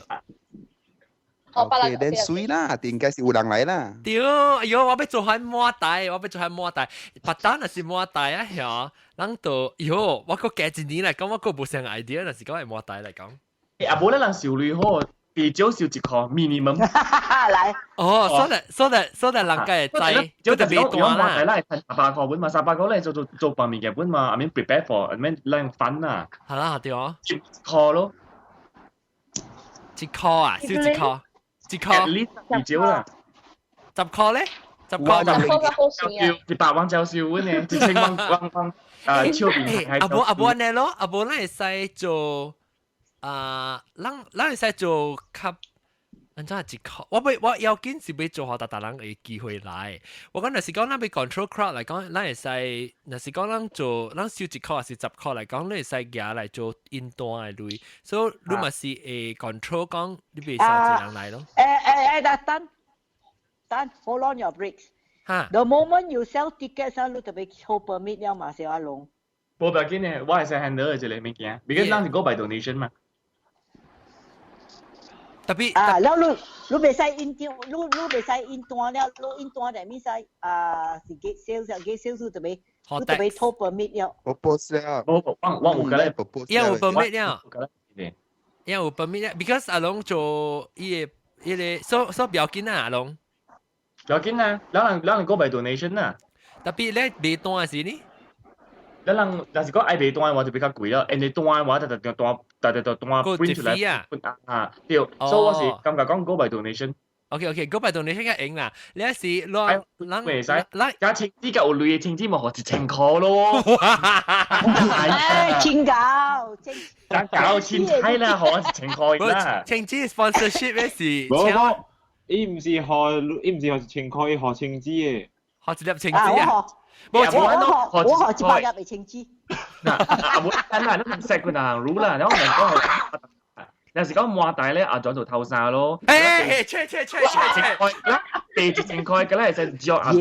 哦，拜六。 OK，then 水啦，應該是有人來啦。對，哎喲，我欲做海滿大，我欲做海滿大，白單若是滿大啊，嚇，人就，喲，我閣加一年來講，我閣無啥 idea，若是講會滿大來講。欸，啊無咧人收錢好，至少收1箍 minimum。來。哦，所以人家會知，就特別單啦。啦，三百塊本嘛，300塊咧做做做辦物件本嘛，I mean prepare for，I mean 咱分啊。係啦，對啊。1箍咯。 1箍啊，收1箍，1箍。你至少啦。 10箍咧？10箍。 10箍較好算啊。100萬就少阮呢，1000萬萬萬啊，超邊。阿無阿無按呢咯，阿無咱會使做啊，咱咱會使做較。按怎1箍？我欲我要緊是欲做予逐逐人會機會來。我講若是講咱欲 control crowd 來講，咱會使若是講咱做咱收1箍還是10箍來講，你會使舉來做印單的鐳。所以你嘛是會 control 講你袂收一人來咯。欸欸欸，等等，hold on your brakes。哈。 The moment you sell tickets 啊，你就欲抽 permit 了嘛，小阿龍。無要緊的，我會使 handle 這个物件，because 咱是 go by donation 嘛。特別啊，了你你袂使印張，你你袂使印單了，你印單就免使啊，是 gate sales，gate sales 就欲，你就欲討 permit 了。 propose 了。我我我有個咧，propose。因有 permit 了，因有 permit 了，because 阿龍做伊个伊个，所所不要緊啊，阿龍。不要緊啊，咱人咱人 go by donation 啊。特別咧賣單時呢？咱人若是講愛賣單的話就比較貴咯，因為單的話就就單，就就就單 print 出來。啊，對，所以我是感覺講 go by donation。 OK OK，go by donation 較用啦。你是咱咱袂使，加清紙夠有鐳的清紙嘛，予1000箍咯。哎，千九，千九千七啦，予1000箍啦。清紙 sponsorship 的是。無無，伊毋是予，伊毋是予1000箍，伊予清紙的。予一粒清紙啊！我我我予100粒的清紙。嗱，啊無等啦，你唔識佢難行路啦，然後我講，有時講滿大咧，阿轉做頭衫咯。誒，切切切切切，啦，地1000塊，咁咧就約阿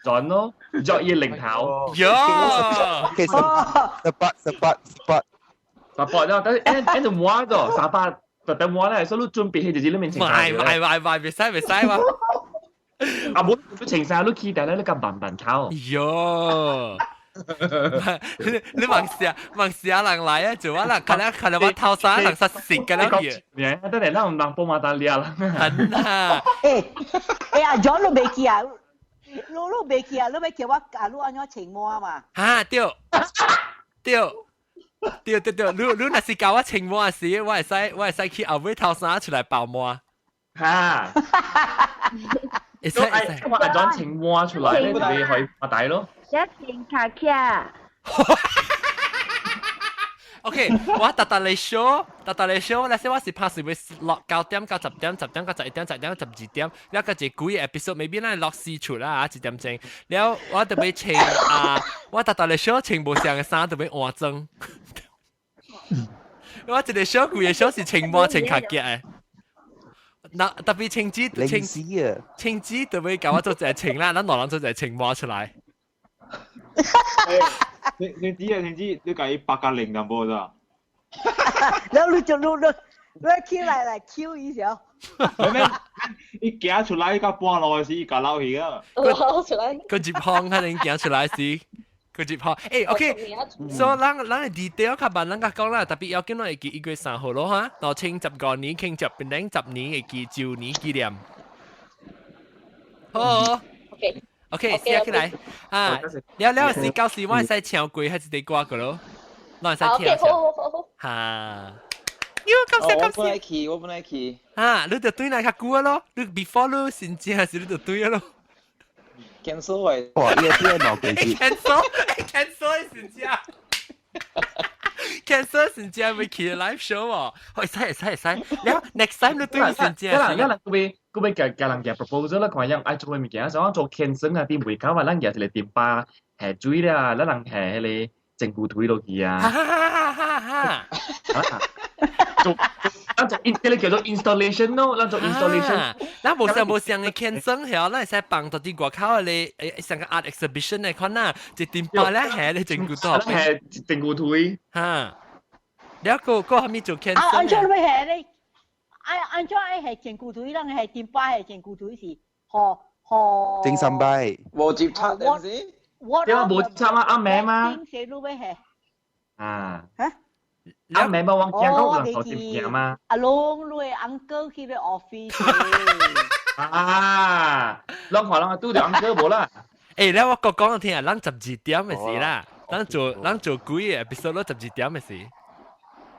轉咯，約伊零頭。喲，其實18 18 18 18啦，但係按按就滿咗，18特等滿咧，所以你準備起就喺裏面清。賣賣賣賣，別使別使嘛。啊無，你穿衫你起但咧，你咁慢慢頭。喲。你你望下望下人來啊，做啊啦，看了看了我頭衫人實食嘅啦嘢。你等下咱人幫馬達掠啦。很啊。欸欸阿 John 你未去啊？你你未去啊？你欲叫我啊？你按怎穿滿嘛？哈對對對對對，你你若是教我穿滿時，我會使我會使去後尾頭衫出來包滿。哈。會使會使，我阿 John 穿滿出來咧，就你可以馬大咯。一定卡卡。 OK，我特特嚟 show，特特嚟 show，那時我是拍是會落9點到10點，10點到11點，11點到12點，了個一幾個 episode，maybe 咱落四出啦啊，1點鐘，了我特別穿啊，我特特嚟 show 穿無相的衫，特別換裝。我一個 show 規個 show 是穿滿穿卡夾的。那特別清子清清子特別教我做一個穿啦，咱兩人做一個穿滿出來。你你知啊？你知你計8加0淡薄咋？然後你就你你你起來來 Q 一下。咩？伊行出來到半路時，伊共落去啊！落出來。佢入行可能行出來時，佢接破，誒，OK，所以咱咱嘅 detail 較慢，咱較講啦，特別要緊，咱會記1月3號咯哈，2015年慶祝變成十年會記周年紀念。好，OK， OK，寫起來啊，了了是到時我會使唱過還是得歌個咯，咱會使聽。好好好好。哈。喲，感謝感謝。我本來去，我本來去。啊，你就對來較久咯，你 before 你先正是你就對咯。 cancel 喂！哇！呢個啲係幾時？cancel，cancel 先正，cancel 先正會去 live show 喎。會使會使會使。了 next time 你對先正。一人一人，佢會佢會夾夾人夾 proposal 啦，看樣愛做咩物件，想做 cancel 啊，啲袂搞話咱夾一個電巴下水啦，咱人下彼個整骨腿落去啊。哈哈哈哈哈！做咱做 in 這個叫做 installation 咯，咱做 installation。咱無相無相嘅 cancel 曉，咱會使放到啲外口嘅咧，誒，成個 art exhibition 嘅款啊，一電巴咧下咧整骨腿。下整骨腿。哈。了個個蝦米做 cancel？啊，按怎欲下咧？按按怎愛下整骨腿？咱下電巴下整骨腿是，予予。精神病。無接觸定是？對啊，無接觸啊，阿妹嘛。下。啊。嚇？阿妹嘛，我驚講有人頭接驚嘛。阿龍，你的 uncle 去咧 office。啊，攏看人拄著 uncle 無啦。欸，咧我講講聽啊，咱12點嘅時啦，咱做幾個 episode 咯，十二點嘅時。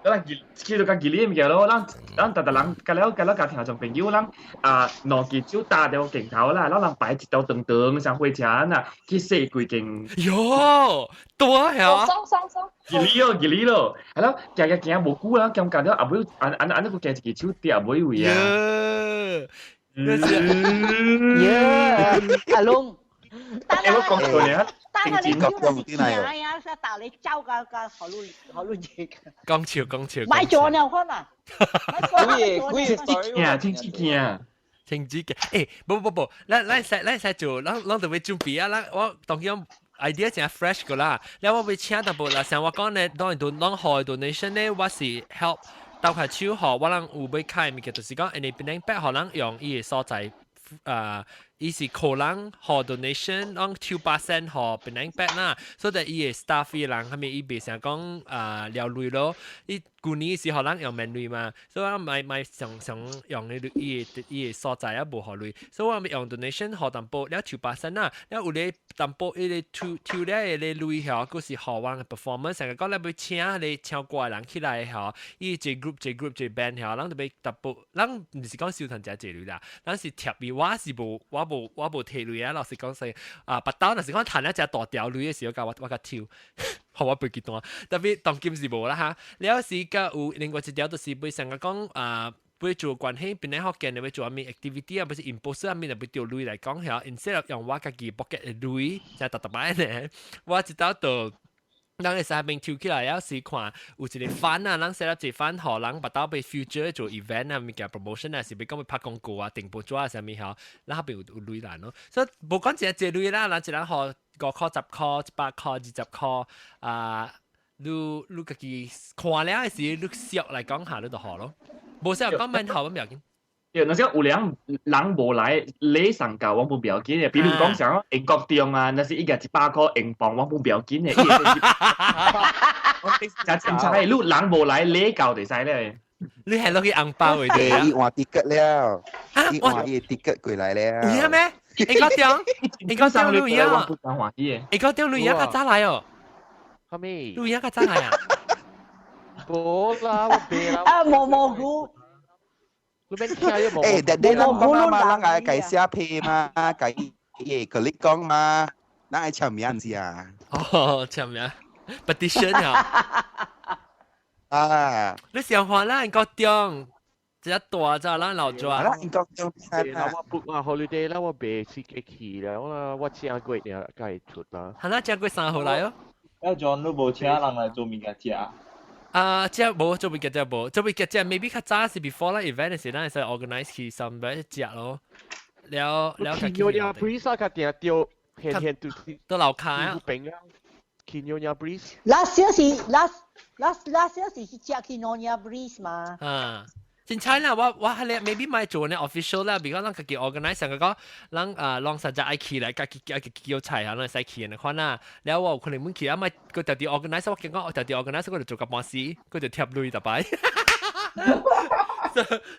咱去到較吉利物件咯，咱咱逐逐人，甲了甲了家聽眾朋友，咱啊兩支手搭著鏡頭啦，咱人排一條長長像火車啊，去踅規間。喲，多呀！爽爽爽！吉利咯，吉利咯，係咯，行行行無久啦，感覺了後尾按按按那個行一支手跌後尾位啊。耶！阿龍，欸，我講錯呢。但係你手就是行呀，是打你走個個好路好路嘢。講笑講笑。買咗呢，可能。幾個幾個鏡，清子鏡，清子鏡。欸，不不不，咱咱使咱使做，咱咱就欲準備啊！咱我當然 idea 真 fresh 個啦。了我欲請淡薄啦，像我講咧，當然都攏予 donation 咧，我是 help 鬥下手予我人有欲開物件，就是講，因為變成八予人用伊個所在，啊。伊是可能予 donation，按2% 予變成八啦，所以伊個 staff 伊人，蝦米伊袂成講啊了錢咯。伊舊年是予人用免錢嘛，所以我買買上上用的伊個伊個所在啊無予錢，所以我咪用 donation 予淡薄了2% 啦，了有咧淡薄伊個抽抽了個咧錢吼，閣是予我人 performance，成個講咧欲請咧唱歌的人起來吼，伊一 group 一 group 一 band 吼，人就欲淡薄，咱毋是講收趁誠濟錢啦，咱是貼伊，我是無我無我無提錢啊，老實講說啊，腹兜若是講趁了誠大條錢的時候，共我我較抽，予我飛機單，特別當今是無啦哈。了時閣有另外一條，就是欲成個講啊，欲做關係，變咧福建的欲做啥物 activity 啊，不是 impose 啥物，就欲著錢來講嚇，instead of 用我家己 pocket 的錢，就逐逐擺呢，我一道就。人會使邊抽起來，有時看有一個 fund 啊，人 set up 一個 fund，予人腹兜欲 future 做 event 啊，物件 promotion 啊，是欲講欲拍廣告啊，訂報紙啊，啥物吼，咱彼邊有有錢來咯。所以無講一個濟錢啦，人一人予5塊、10塊、100塊、20塊啊，你你家己看了的時，你俗來講下，你就予咯。無需要講免予，我唔要緊。對，若是有人人無來，禮送到我無要緊的。比如講像英國中啊，若是伊舉100塊英鎊，我無要緊的。我真精彩，你人無來，禮到就使咧。你係落去紅包的對啊？伊換 ticket 了，伊換伊 ticket 過來了。有咩？英國中，英國中你有影？英國中你有影較早來哦。啥物？你有影較早來啊？無啦，我袂啦。啊，毛毛菇。你免聽你毛。欸，但你人講嘛，人愛共寫批嘛，共伊個你講嘛，人愛簽名是啊。哦，簽名，petition 啊。啊！你想看啦，英國中，一大隻咱老抓。啦，英國中。啦，我 book 啊 holiday 啦，我袂時間去了啦，我正月爾才會出啦。係啦，正月3號來哦。阿 John 都無請人來做物件食。啊，這無做物件，這無做物件，這 maybe 較早是 before 啦 event 的時，咱會使 organize 去 somewhere 食咯。了了，去 Nyonya Breeze 啊，較定著，現現都都樓跤啊。平啊，去 Nyonya Breeze。 Last year 是 last last last year 是去食去 Nyonya Breeze 嘛？啊，真彩啦！我係咧，maybe 咪做呢 official 啦，比如講咱家己 organize 上個講，咱啊，攏實在愛去來，家己家己叫菜啊，咱會使去的款啦。了我有可能muốn去啊，咪佢特地 organize，我見講我特地 organize，我就做個半死，佢就貼鐳逐擺。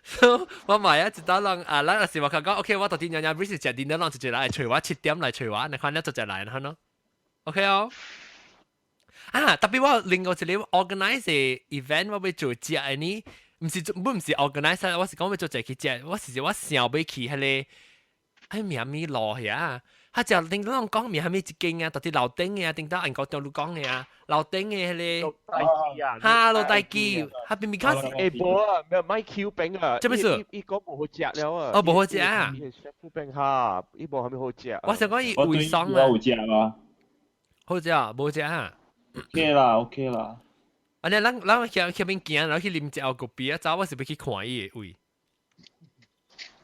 So 我買啊，一道人啊，咱若是我講，OK，我到底娘娘不是食點點，人一個來揣我7點來揣我，你看你做隻來，你看咯，OK 哦。啊，特別我另外一個 organize event，我欲做食的呢。毋是做，毋是 organize，我是講欲做一去食，我是我想欲去彼個，哎名物路遐，他就頂當講名蝦米一間啊，到底樓頂的啊，頂當按國中路講的啊，樓頂的彼個，哈，老大記，他邊邊開始，欸，無啊，咩買 Q 餅啊，這咩事？伊講無好食了啊，哦，無好食啊，師傅餅哈，伊無蝦米好食。我想講伊胃爽啊，有食嗎？好食啊，無食啊？OK 啦，OK 啦。啊！你咱去邊行，然後去啉一後咖啡啊，走我是欲去看伊的位。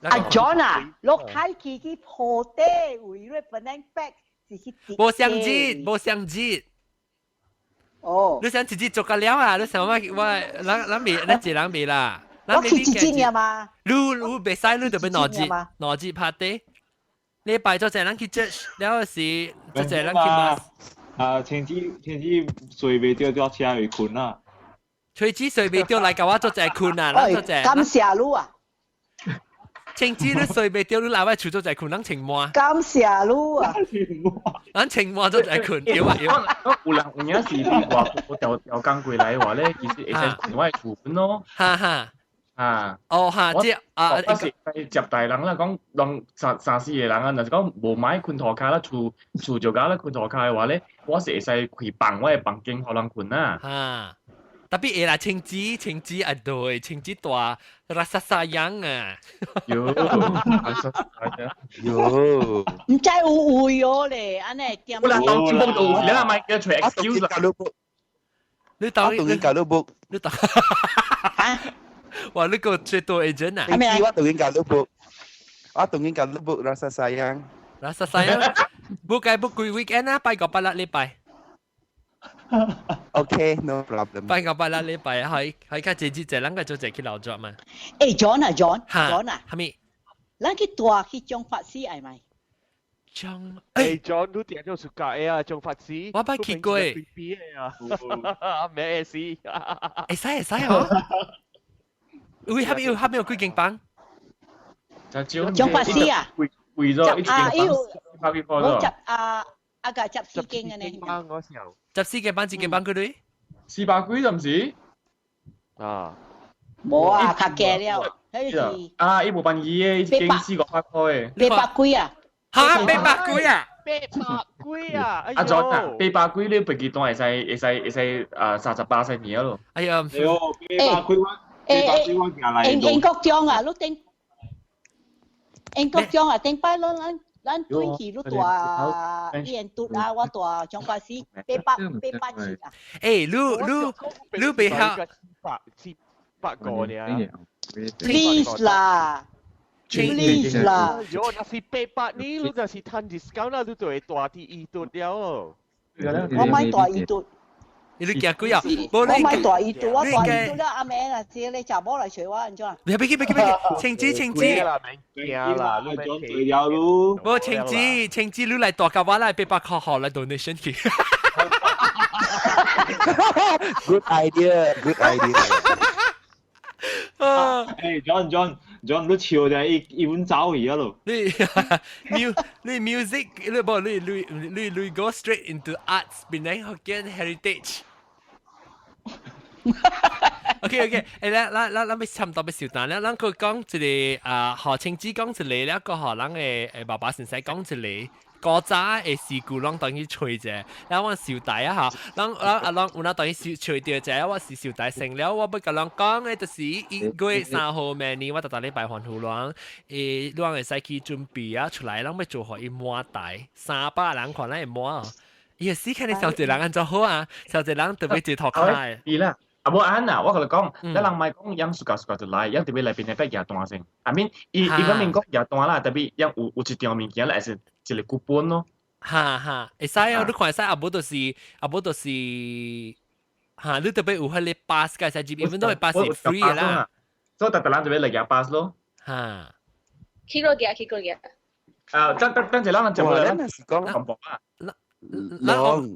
阿 John 啊，落太去去鋪底位，你本來 back 是去。無相節，無相節。哦。你想自己做個了啊？你想我我咱咱未，咱一人未啦。我去一日嘛。你袂使，你就欲兩日，兩日 party。禮拜做濟人去 church，了是做濟人去 mass。啊，青子青子睡袂著，坐車會睏啊。吹子睡袂著來共我做濟睏啊，咱做濟。感謝你啊！青子你睡袂著，你來我厝做濟睏，咱穿滿。感謝你啊！咱穿滿做濟睏，對啊對啊。有人有影是你話我調調工過來話咧，其實會使睏我的厝本咯。哈哈。啊！哦哈，這啊，我是接待人啦，講人三三四個人啊，若是講無買睏塗跤啦，厝厝就甲咧睏塗跤的話咧，我是會使開房我的房間予人睏啊。哈，特別會啦，青子青子啊對，青子大 rasa sayang 啊。喲，rasa sayang。喲。毋知有位哦咧，按呢點？我啦，當節目度，你係咪叫揣 excuse 啦？你當我當然教你 book，你當。哇！你個最多 agent 啊？我當然教你 book，我當然教你 book rasa sayang。 rasa sayang， book 該 book 幾 weekend 啊？拜個拜六禮拜。 OK，no problem。拜個拜六禮拜可以可以較濟節濟，咱個做濟去勞作嘛。欸，John 啊，John，John 啊，蝦米？咱去大去張法師係咪？張欸，John，你定做暑假啊？張法師，我捌去過。啊，咩事？會使會使哦。有下面有下面有幾間房？張法師啊？貴貴咗，一啊，間有百幾塊我十啊啊個十四間嘅呢。房我時候。 14間房，一間房幾鐳？ 400幾就毋是？啊。無啊，較低了。彼是。啊，伊無便宜的，一間4、500塊的。800幾啊？哈，八百幾啊？八百幾啊！啊，再八百幾你別記單會使會使會使啊38年咯。哎呀，哎喲，八百幾我。欸，英國獎啊，你頂英國獎啊，頂擺咱咱咱對去你大伊拄啊，我大張法師八百八百錢啊。欸，你你你別曉700個爾。 Please 啦，please 啦。喲，若是800呢，你就是趁 discount 啦，你就會大啲伊拄了。我買大伊拄。你驚幾啊？我買大伊拄，我大伊拄了，阿妹啊，這個查某來揣我按怎？別別去別去別去，青子青子。啦，免驚啦，你講對了咯。無青子青子，你來大甲我來800塊好來 donation 去。 Good idea, good idea。啊！欸，John John John，你笑就伊伊阮走去啊咯。你 你 music 你無你你你你 go straight into arts，變成福建 heritage。OK OK，欸，咱咱咱咱欲差毋多欲收檔了，咱閣講一个啊，何青子講一个了，閣予咱的誒爸爸先生講一個。古早的事故攏當去揣者，然後我受大啊嚇，咱咱啊攏有哪當去受揣著者，我是受大成了，我欲共人講的就是1月3號明年，我逐逐禮拜歡呼人，欸，咱會使去準備啊出來，咱欲做予伊滿台，300人看咱會滿哦。伊個死看你小濟人按怎好啊？小濟人特別坐塗跤的。是啦。啊無按啊，我共你講，咱人莫講樣暑假暑假就來，樣特別來邊個欲舉單先。I mean，伊伊講明講舉單啦，特別樣有有一張物件咧，是一個 coupon 咯。哈哈，會使啊！你看會使，啊無就是啊無就是，哈，你特別有彼個 pass 個使入，even 都係 pass 是 free 的啦。所以特特人就要嚟夾 bus 咯。嚇！去過嘅，去過嘅。啊，等等等陣咱人就哇，會咱若是講講啊。人，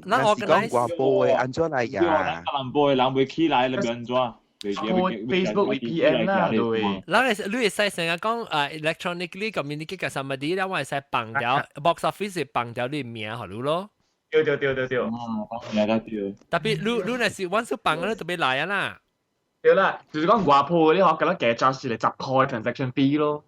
若是講外埔的按怎來呀？南部的人袂起來，你欲按怎？ Facebook VPN 啦，對。咱會你會使成日講啊，electronically communicate 嘅 somebody 咧，我會使放掉 box office 放掉你名予你咯。對對對對對。名較對。特別你你若是阮所放，你特別來啊啦。對啦，就是講外埔你可咁樣加 charge 一個10塊 transaction fee 咯。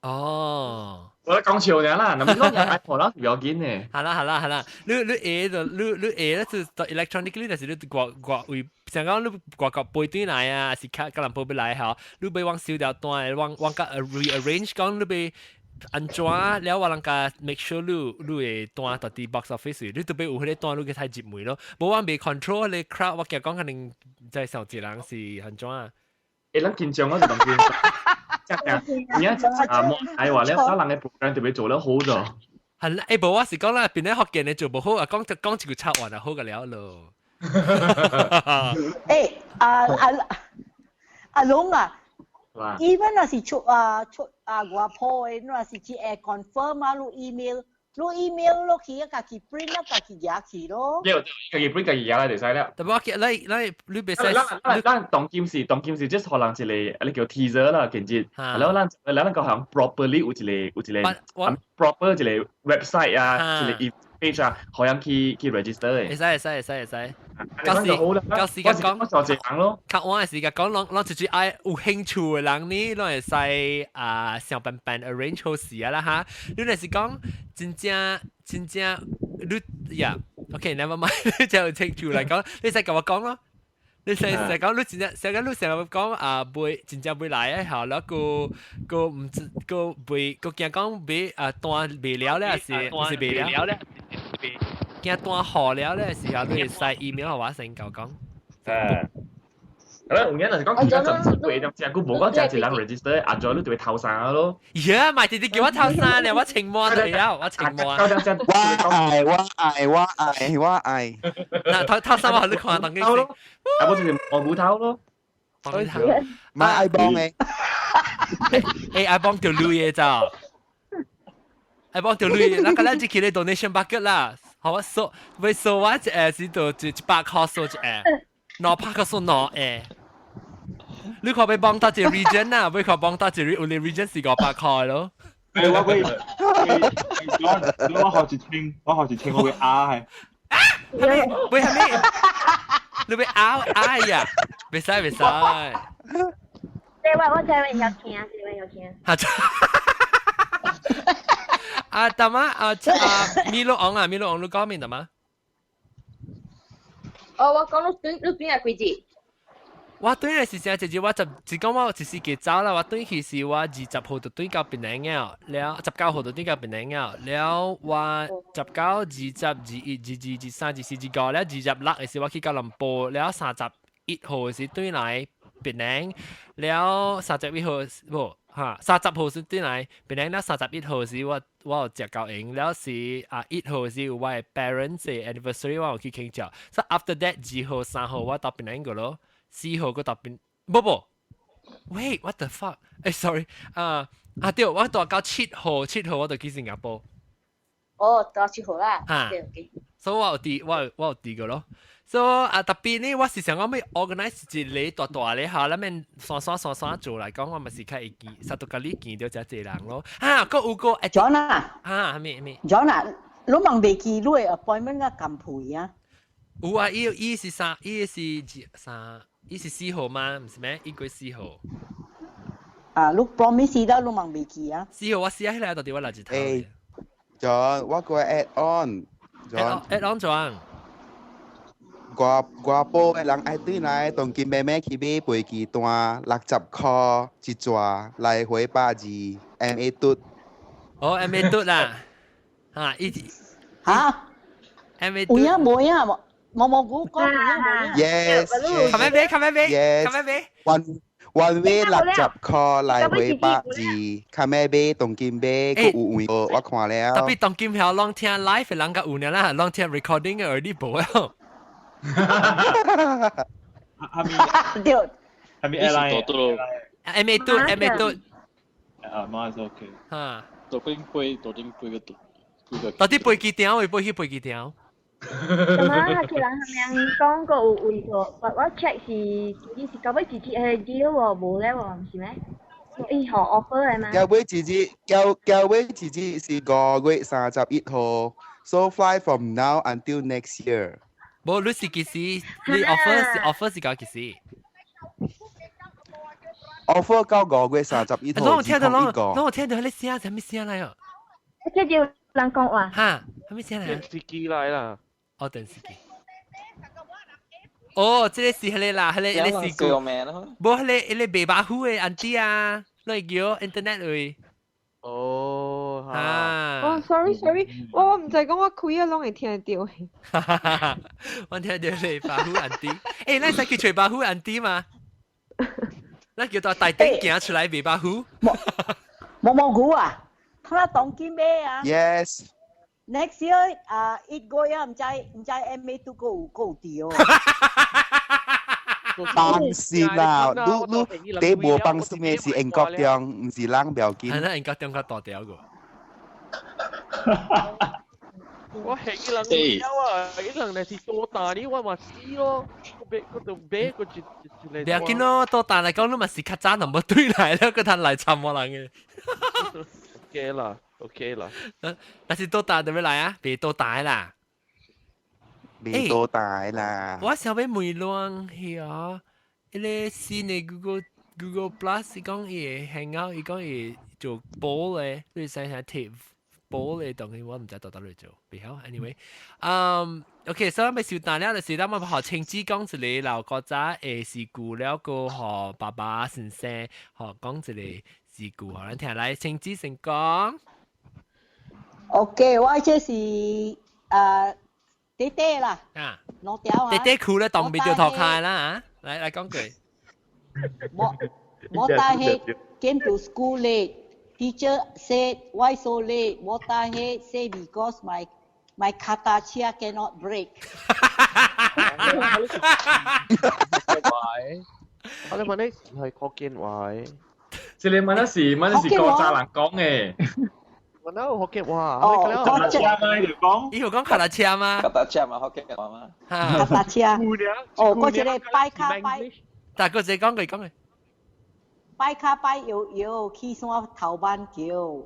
哦。我咧講笑爾啦，若咪講人 iPhone 啦是不要緊的。好啦好啦好啦，你你下就你你下咧就 electronically 就是你外外為，像講你外國飛轉來啊，還是較吉隆坡欲來吼，你欲往收條單，往往共 rearrange 講你欲按怎了，我人共 make sure 你你的單到佇 box office，你特別有彼個單，你去睇入門咯。無我袂 control 你 crowd，我驚講可能在上一人是按怎。欸，咱緊張我就當緊。而家啊，冇係話咧，可能嘅 program 特別做得好咗。係啦，欸，無我是講啦，邊咧福建嘅做無好啊，講就講一句插話就好個了咯。欸，啊啊阿龍啊，even 若是出啊出啊外埔的，若是只會 confirm 啊，你 email，你 email 落去，家己 print 啊，家己寄去咯。對，家己 print 家己寄來就使了。特別我記，你你你袂使。咱咱咱當今是當今是，即可能一個你叫 teaser 啦，間接。然後咱咱個行 properly 有一個有一個 proper 一個 website 啊，一個 page 啊，可以去去 register 的。會使會使會使會使。到時到時間講，我就一人咯。較晚的時間講，攏攏就是愛有興趣的人呢，攏會使啊想辦法 arrange 好事啊啦哈。你若是講真正真正你呀，OK，never mind，你就有興趣來講，你使共我講咯。你使使講你真正，使講你成日講啊，袂真正袂來啊，吼，แล้ว個個毋知個袂個驚講袂啊單袂了咧，是毋是袂了咧？驚單好了咧時候，你會使 email 予我先夠講。誒，係啦，有影就是講其他陣子會點，只久無講真濟人 register，按怎你就會頭三咯。呀，咪直直叫我頭三咧，我清摸就了，我清摸。我愛我愛我愛我愛。嗱，頭頭三我你看當頭咯，啊，我就是摸骨頭咯。買愛幫的。欸，愛幫條鐳的咋？愛幫條鐳，咱個咱只去咧 donation bucket 啦。好，我數，會數我一下是到一100塊數一下，200塊數兩下。你看欲幫佗一個 region 啊？欲看幫佗一個，有啲 region 是500塊咯。欸，我會，我學一千，我學一千，我會壓係。啊？係咪？會係咪？你會拗哎呀？袂使袂使。對，我我這位有聽，這位有聽。哈！啊，大媽啊啊，米露昂啊，米露昂，你講面大媽？哦，我講你轉你轉啊幾日？我轉來是啥？就是我十，是講我一時計走啦。我轉去是我20號就轉到檳城了，了19號就轉到檳城了，了我19、20、21、22、23、24、25，了26的時我去吉隆坡，了31號是轉來檳城，了31號無哈，30號是轉來檳城，了31號是我我有食夠閒，了是啊1號是有我的 parents 的 anniversary，我有去慶祝。所以 after that 2號、3號我到檳城個咯。4號閣到檳，無無，wait，what the fuck？欸，sorry，啊啊對，我蹛到七號，七號我就去新加坡。哦，到七號啦。哈，所以我有佇，我有我有佇過咯。所以啊，特別呢，我是想講欲 organize 一個大大咧嚇，咱免散散散散做來講，我嘛是較會見，實都共你見著誠濟人咯。哈，閣有個 John 啊，哈，啥物啥物？John 啊，你茫袂記你的 appointment 甲共配啊？有啊，伊伊是三，伊是二三。伊是4號嗎？毋是咩？1月4號。啊，你 promise 啦，你茫袂記啊？四號我試下起來到底我哪一頭。欸，John，我過 add on。 John。 add on 怎？外外埔的人愛轉來，當今妹妹去買飛機單，60箍一逝，來回120，MA 嘟。哦，MA 嘟啦，哈，伊。哈？MA 有影無影無？毛毛菇講有影無影？Yes。卡咩買？卡咩買？ Yes。卡咩買？One one way 60箍來回120，較咩買？當今買，閣有位，我看了。特別當今曉攏聽 live 的人較有爾啦，攏聽 recording 的而你無啊。哈咪對。哈咪 airline。M A 嘟 M A 嘟。啊，媽是 OK。嚇。到邊飛，到頂飛個度。到底飛機場會飛去飛機場？什麼？其人係咪講過有位個？我 check 是其實是九尾一節係 deal 喎，無咧喎，唔是咩？伊予 offer 的嘛？九尾一節，九尾一節是5月31號，so fly from now until next year。無，你是幾時？你 offer 是 offer 是到幾時？offer 到5月31號。我聽到我聽到彼聲，啥物聲來哦？我聽到人講話。哈，啥物聲來？電視機來啦。哦，電視機。哦，這个是彼个啦，彼个彼个是個，無彼个彼个賣肉糊的 auntie 啊，你叫 internet 位。哦，啊。哦，sorry sorry，我毋知講我開啊，攏會聽得著。我聽著你肉糊 auntie，欸，咱使去揣肉糊 auntie 嘛？咱叫到大頂行出來賣肉糊。毛毛菇啊，他當今咩啊？Yes。 Next year 啊，一個月毋知 MA 都夠掉。放心啦，你你無放心的是英國中，毋是人不要緊。係啦，英國中較大條個。我係伊人了啊，伊人若是多大哩，我嘛死咯。我買，我就買個一一個。不要緊咯，多大來講，你嘛是較早就無對來了，閣通來參我人的。 OK 啦，OK 啦。但是多大就欲來啊？袂多大啦。袂多大啦。我想欲問亂去啊，彼个新的 Google Plus 伊講伊會 Hangout，伊講伊會做 poll 咧，你使下貼 poll 的東西，我毋知到佗落做，袂曉。Anyway，OK，所以欲收單了，就是咱們予清子講一个老古早的事故了，閣予爸爸先生予講一个事故，予咱聽來，清子先講。 OK，我這是弟弟啦，啊，攞掉啊！弟弟褲咧當袂著塗跤啦啊！來來講句。我大黑 came to school late. Teacher said why so late? 我大黑 say because my 跤踏車 cannot brake。我哋問你係福建話？這个問的是古早人講的。我哪有福建話？哦，跤踏車嘛，你就講。伊有講跤踏車嗎？跤踏車嘛，福建話嘛。跤踏車。哦，嗰一個擺跤擺。大哥，這講句講句。擺跤擺搖搖，去山頭板橋。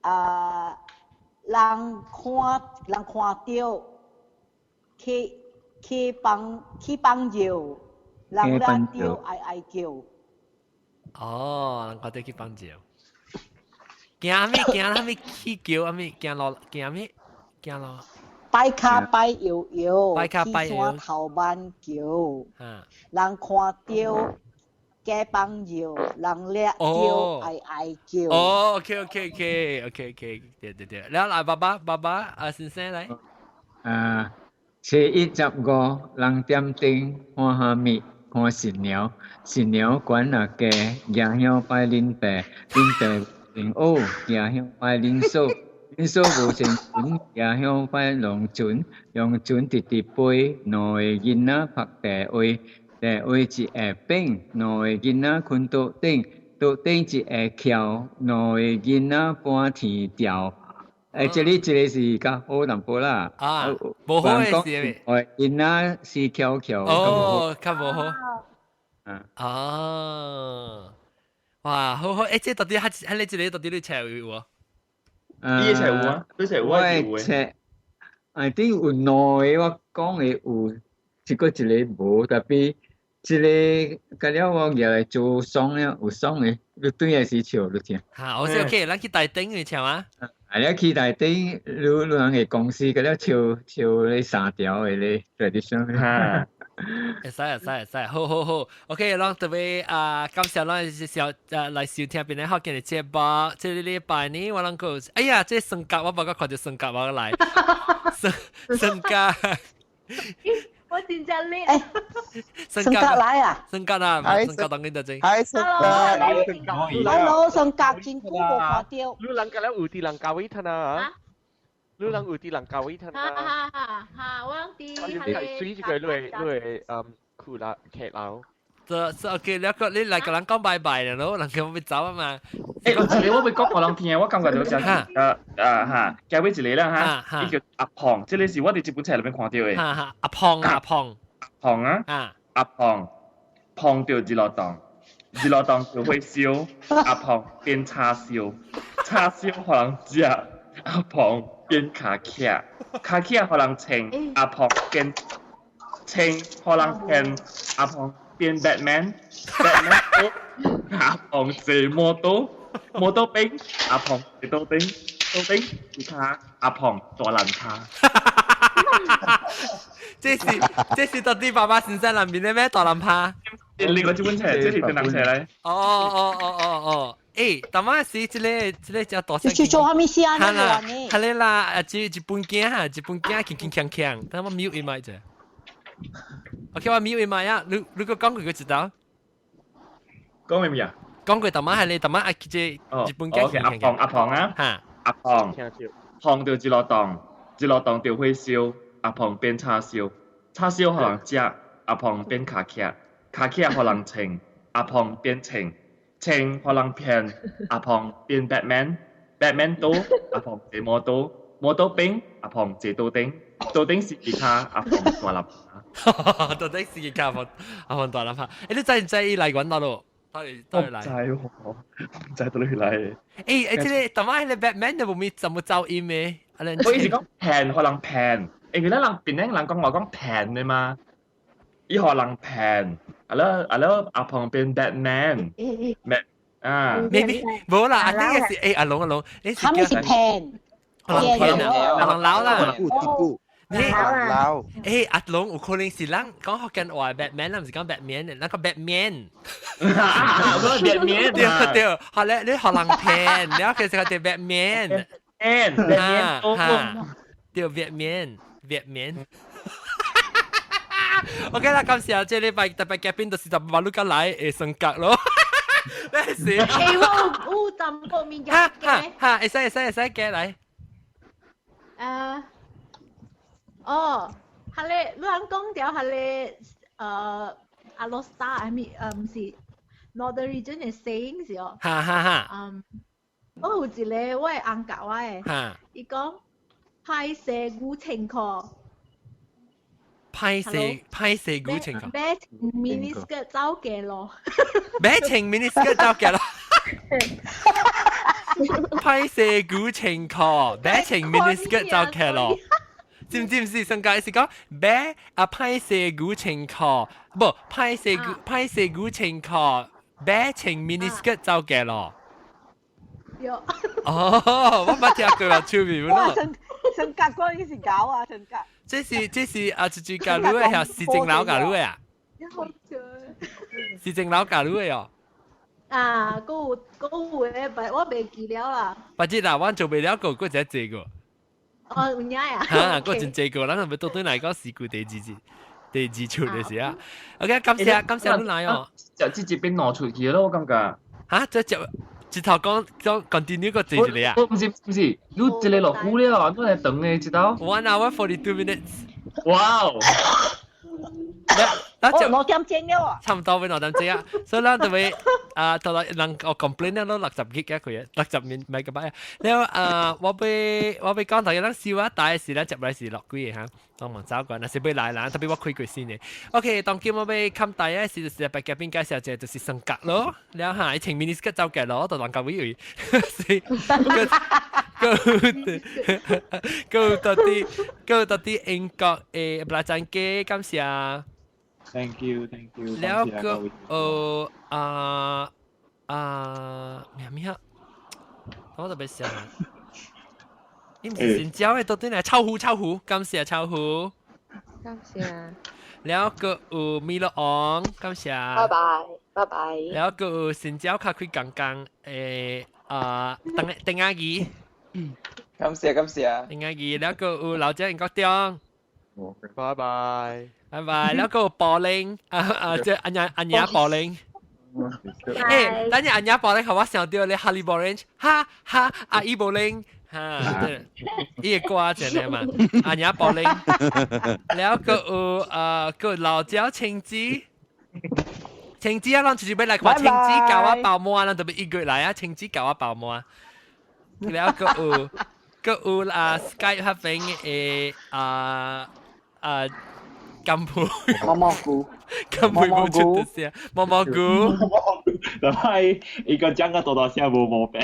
啊，人看著，去幫尿，人掠著哀哀叫。哦，人看著去放尿。行咩行？啥物起橋？啥物行路？行咩？行路？擺跤擺搖搖，擺跤擺去山頭板橋。人看著假放尿，人掠著哀哀叫。哦，OK OK OK OK OK，對對對，然後來爸爸爸爸啊先生來。啊，初一十五，人點燈看蝦米？看新娘，新娘懸若低，舉香拜恁爸，恁爸姓烏，舉香拜恁嫂，恁嫂無穿裙，舉香拜龍船，龍船直直飛，兩个囡仔拍地位，地位一下變，兩个囡仔睏桌頂，桌頂一下翹，兩個囡仔搬天橋。欸，這个是較好淡薄啦。啊，無好的是哦，囡仔死翹翹。哦，較無好。啊。哦。哇，好好，欸，這到底還你這个到底你冊有無？你冊有啊？你冊有我冊，I think 有兩个我講的有，一個一个無，特別這个甲了我舉來做爽了，有爽的，你對來時笑你聽。好，我說 OK，咱去台頂去唱啊。啊，你去台頂，你人的公司，佮了笑笑咧三條的咧 tradition。哈。會使會使會使，好好好，OK，咱特別啊，感謝咱小來收聽邊個福建的節目。這个禮拜呢，我攏閣，哎呀，這個霜降我無閣看著霜降我來，霜霜降。我真正叻。霜降來啊！霜降啊！霜降當緊就真。係霜降。 Hello，霜降真久無看著。你人佮了有佇蘭卡威吞啊？你人有佇蘭卡威吞啊？哈哈哈！我攏佇。你係水這個你會褲啦騎樓。就就 OK，了個你來個人講拜拜啦咯，人叫我走啊嘛。誒，有一個我欲講予人聽，我感覺就真嚇，加尾一個啦嚇，伊叫阿胖，這個是我佇這本冊內面看著的。哈哈，阿胖阿胖。胖啊！阿胖碰著日落檔，日落檔著火燒，阿胖變叉燒，叉燒予人食，阿胖變跤屐，跤屐予人穿，阿胖變穿予人騙，阿胖變 Batman，Batman 阿胖坐摩托，摩托兵，阿胖坐刀丁，刀丁是跤，阿胖大難跤。這是到底爸爸先生內面的咩大難拍？另外這本冊，這是電人冊來。哦哦哦哦哦，誒，當晚是這個叫大聲。你做啥物事啊？哈啦，哈咧啦，啊，這一本鏡哈，一本鏡輕輕鏘鏘，等我 mute 伊麥者。OK，我 mute 伊麥啊，你閣講過個知道？講咩物啊？講過當晚係你當晚啊，這一本鏡輕輕。阿胖阿胖啊，哈，阿胖，碰著日落檔，日落檔著火燒，阿胖變叉燒，叉燒予人食，阿胖變跤屐。跤屐予人穿，阿胖變穿，穿予人騙，阿胖變 Batman，Batman 刀，阿胖坐摩托，摩托兵，阿胖坐刀頂，刀頂是吉他，阿胖大喇叭。刀頂是吉他，阿胖大喇叭。欸，你知毋知伊來源佗落？佗佗來？唔知喎，毋知佗落來。欸欸，這個當晚彼个 Batman 都無咪怎麼走音的？我意思講騙，予人騙，因為咱人檳城人講話講騙的嘛。伊予人騙，啊了啊了阿胖變 Batman，咩啊？maybe 無啦，啊那個是欸阿龍阿龍，啥物是騙？阿龍騙啊，阿龍老啦，你老。欸阿龍有可能是咱講福建話 Batman，咱毋是講 Batman 的，咱講 Batman。 Batman 對對，後來你予人騙，了其實叫 Batman。 Man，對 Batman，Batman。OK 啦，感謝這禮拜特別嘉賓就是特別馬魯加來的性格咯。咩事？欸，我有淡薄物件加。哈，會使會使會使加來。啊，哦，彼個你通講著彼个阿羅斯達係咪？毋是 Northern Region 的 saying 是哦。哈哈哈。嗯，我有一个我的翁教我的，伊講歹勢5000箍。歹勢歹勢5000箍。買 mini skirt 走街路。買穿 mini skirt 走街路。歹勢5000箍，買穿 mini skirt 走街路。知唔知唔是？上屆是講買啊歹勢5000箍，無歹勢歹勢5000箍，買穿 mini skirt 走街路。有。哦，我捌聽過啊，趣味咯。上上格嗰個是搞啊，上格。這是啊，這是教你的係市政樓教你的啊？市政樓教你的哦。啊，閣有閣有的，但我袂記了啦。不知啦，我做袂了個，閣一濟個。哦，有影啊？哈，閣真濟個，咱係咪倒轉來講事故第二次，第二出的時啊。OK，感謝感謝你來哦。就直接變挪出去咯，我感覺。嚇，這就。直頭講講 continue 個字一個啊？毋是毋是，你一个落久了，你來等的知道？1 hour 42 minutes。哇哦！那就2點鐘了啊！差唔多欲2點鐘啊，所以咱就會啊，到來人我 complain 了60 G 嘅佢，60 megabyte 啊。了啊，我欲講大家咱燒啊，大時咱接來是落幾個嚇，當忙走過，若是欲來啦，特別我開過先的。OK，當今我欲冚大嘅是就是白嘉賓介紹者就是性格咯，了嚇，伊穿 mini skirt 走街咯，就人家以為是個個到底個到底英國的布拉贊基，感謝。 Thank you, thank you。了個啊啊咩咩啊？我特別想，伊毋是新椒的，到底來臭糊臭糊，感謝臭糊。感謝。了個有米樂昂，感謝。拜拜，拜拜。了個有新椒較開剛剛啊，鄧鄧阿姨。感謝感謝。鄧阿姨，了個有老姐英國中。拜拜。拜拜，แล้ว個保齡啊啊，即阿娘阿娘保齡。欸，等陣阿娘保齡，予我想著咧哈利保齡，哈哈阿姨保齡，哈，對，伊個歌真的嘛，阿娘保齡。แล้ว個有啊個老椒青子，晴子啊，咱就是欲來看晴子教我包膜，咱特別一個月來啊，晴子教我包膜。了閣有閣有啊，Skype 彼邊的啊啊金培毛毛菇，金培無出得聲，毛毛菇，但係伊個講個多多聲無毛病。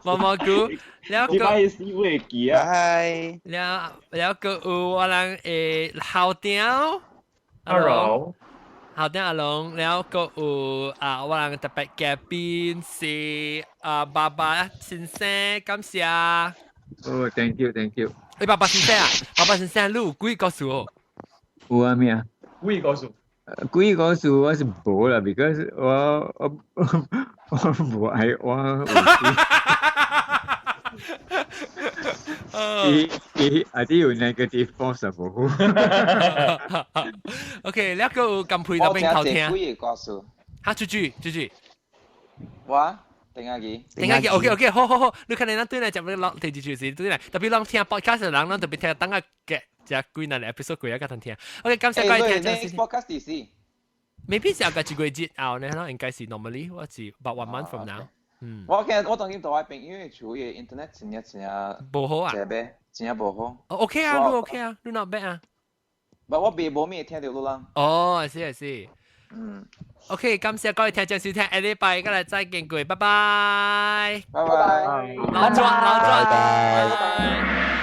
毛毛菇，了個死會記啊！了了閣有我人的校長，阿龍，校長阿龍，了閣有啊，我人特別嘉賓是啊爸爸先生，感謝。哦，thank you，thank you。你爸爸先生啊，爸爸先生，你有幾個故事哦？有啊咩啊？幾個故事？幾個故事我是無啦，because 我我我無愛我。伊伊啊啲有 negative force 啊無。 OK，你個有金佩那邊頭聽。幾個故事？哈，豬豬豬豬。我。定下記，定下記，OK OK，好好好，你看你咱對來講，你攏提住就是對來，特別攏聽 podcast 的人，咱特別聽等下嘅，只幾若 episode 幾啊個通聽。OK，感謝各位聽眾。 podcast 幾時？Maybe 是下個一個月後呢，應該是 normally 我是 about one month from now。嗯。我見我當今大朋友厝的 internet 真正真正無好啊，這邊真正無好。 OK 啊，你 OK 啊，你 not bad 啊。不，我別無咩聽到你人。哦，是是。嗯。 OK，感謝各位聽眾收聽，下禮拜過來再見過，拜拜。拜拜。老莊，老莊，拜拜。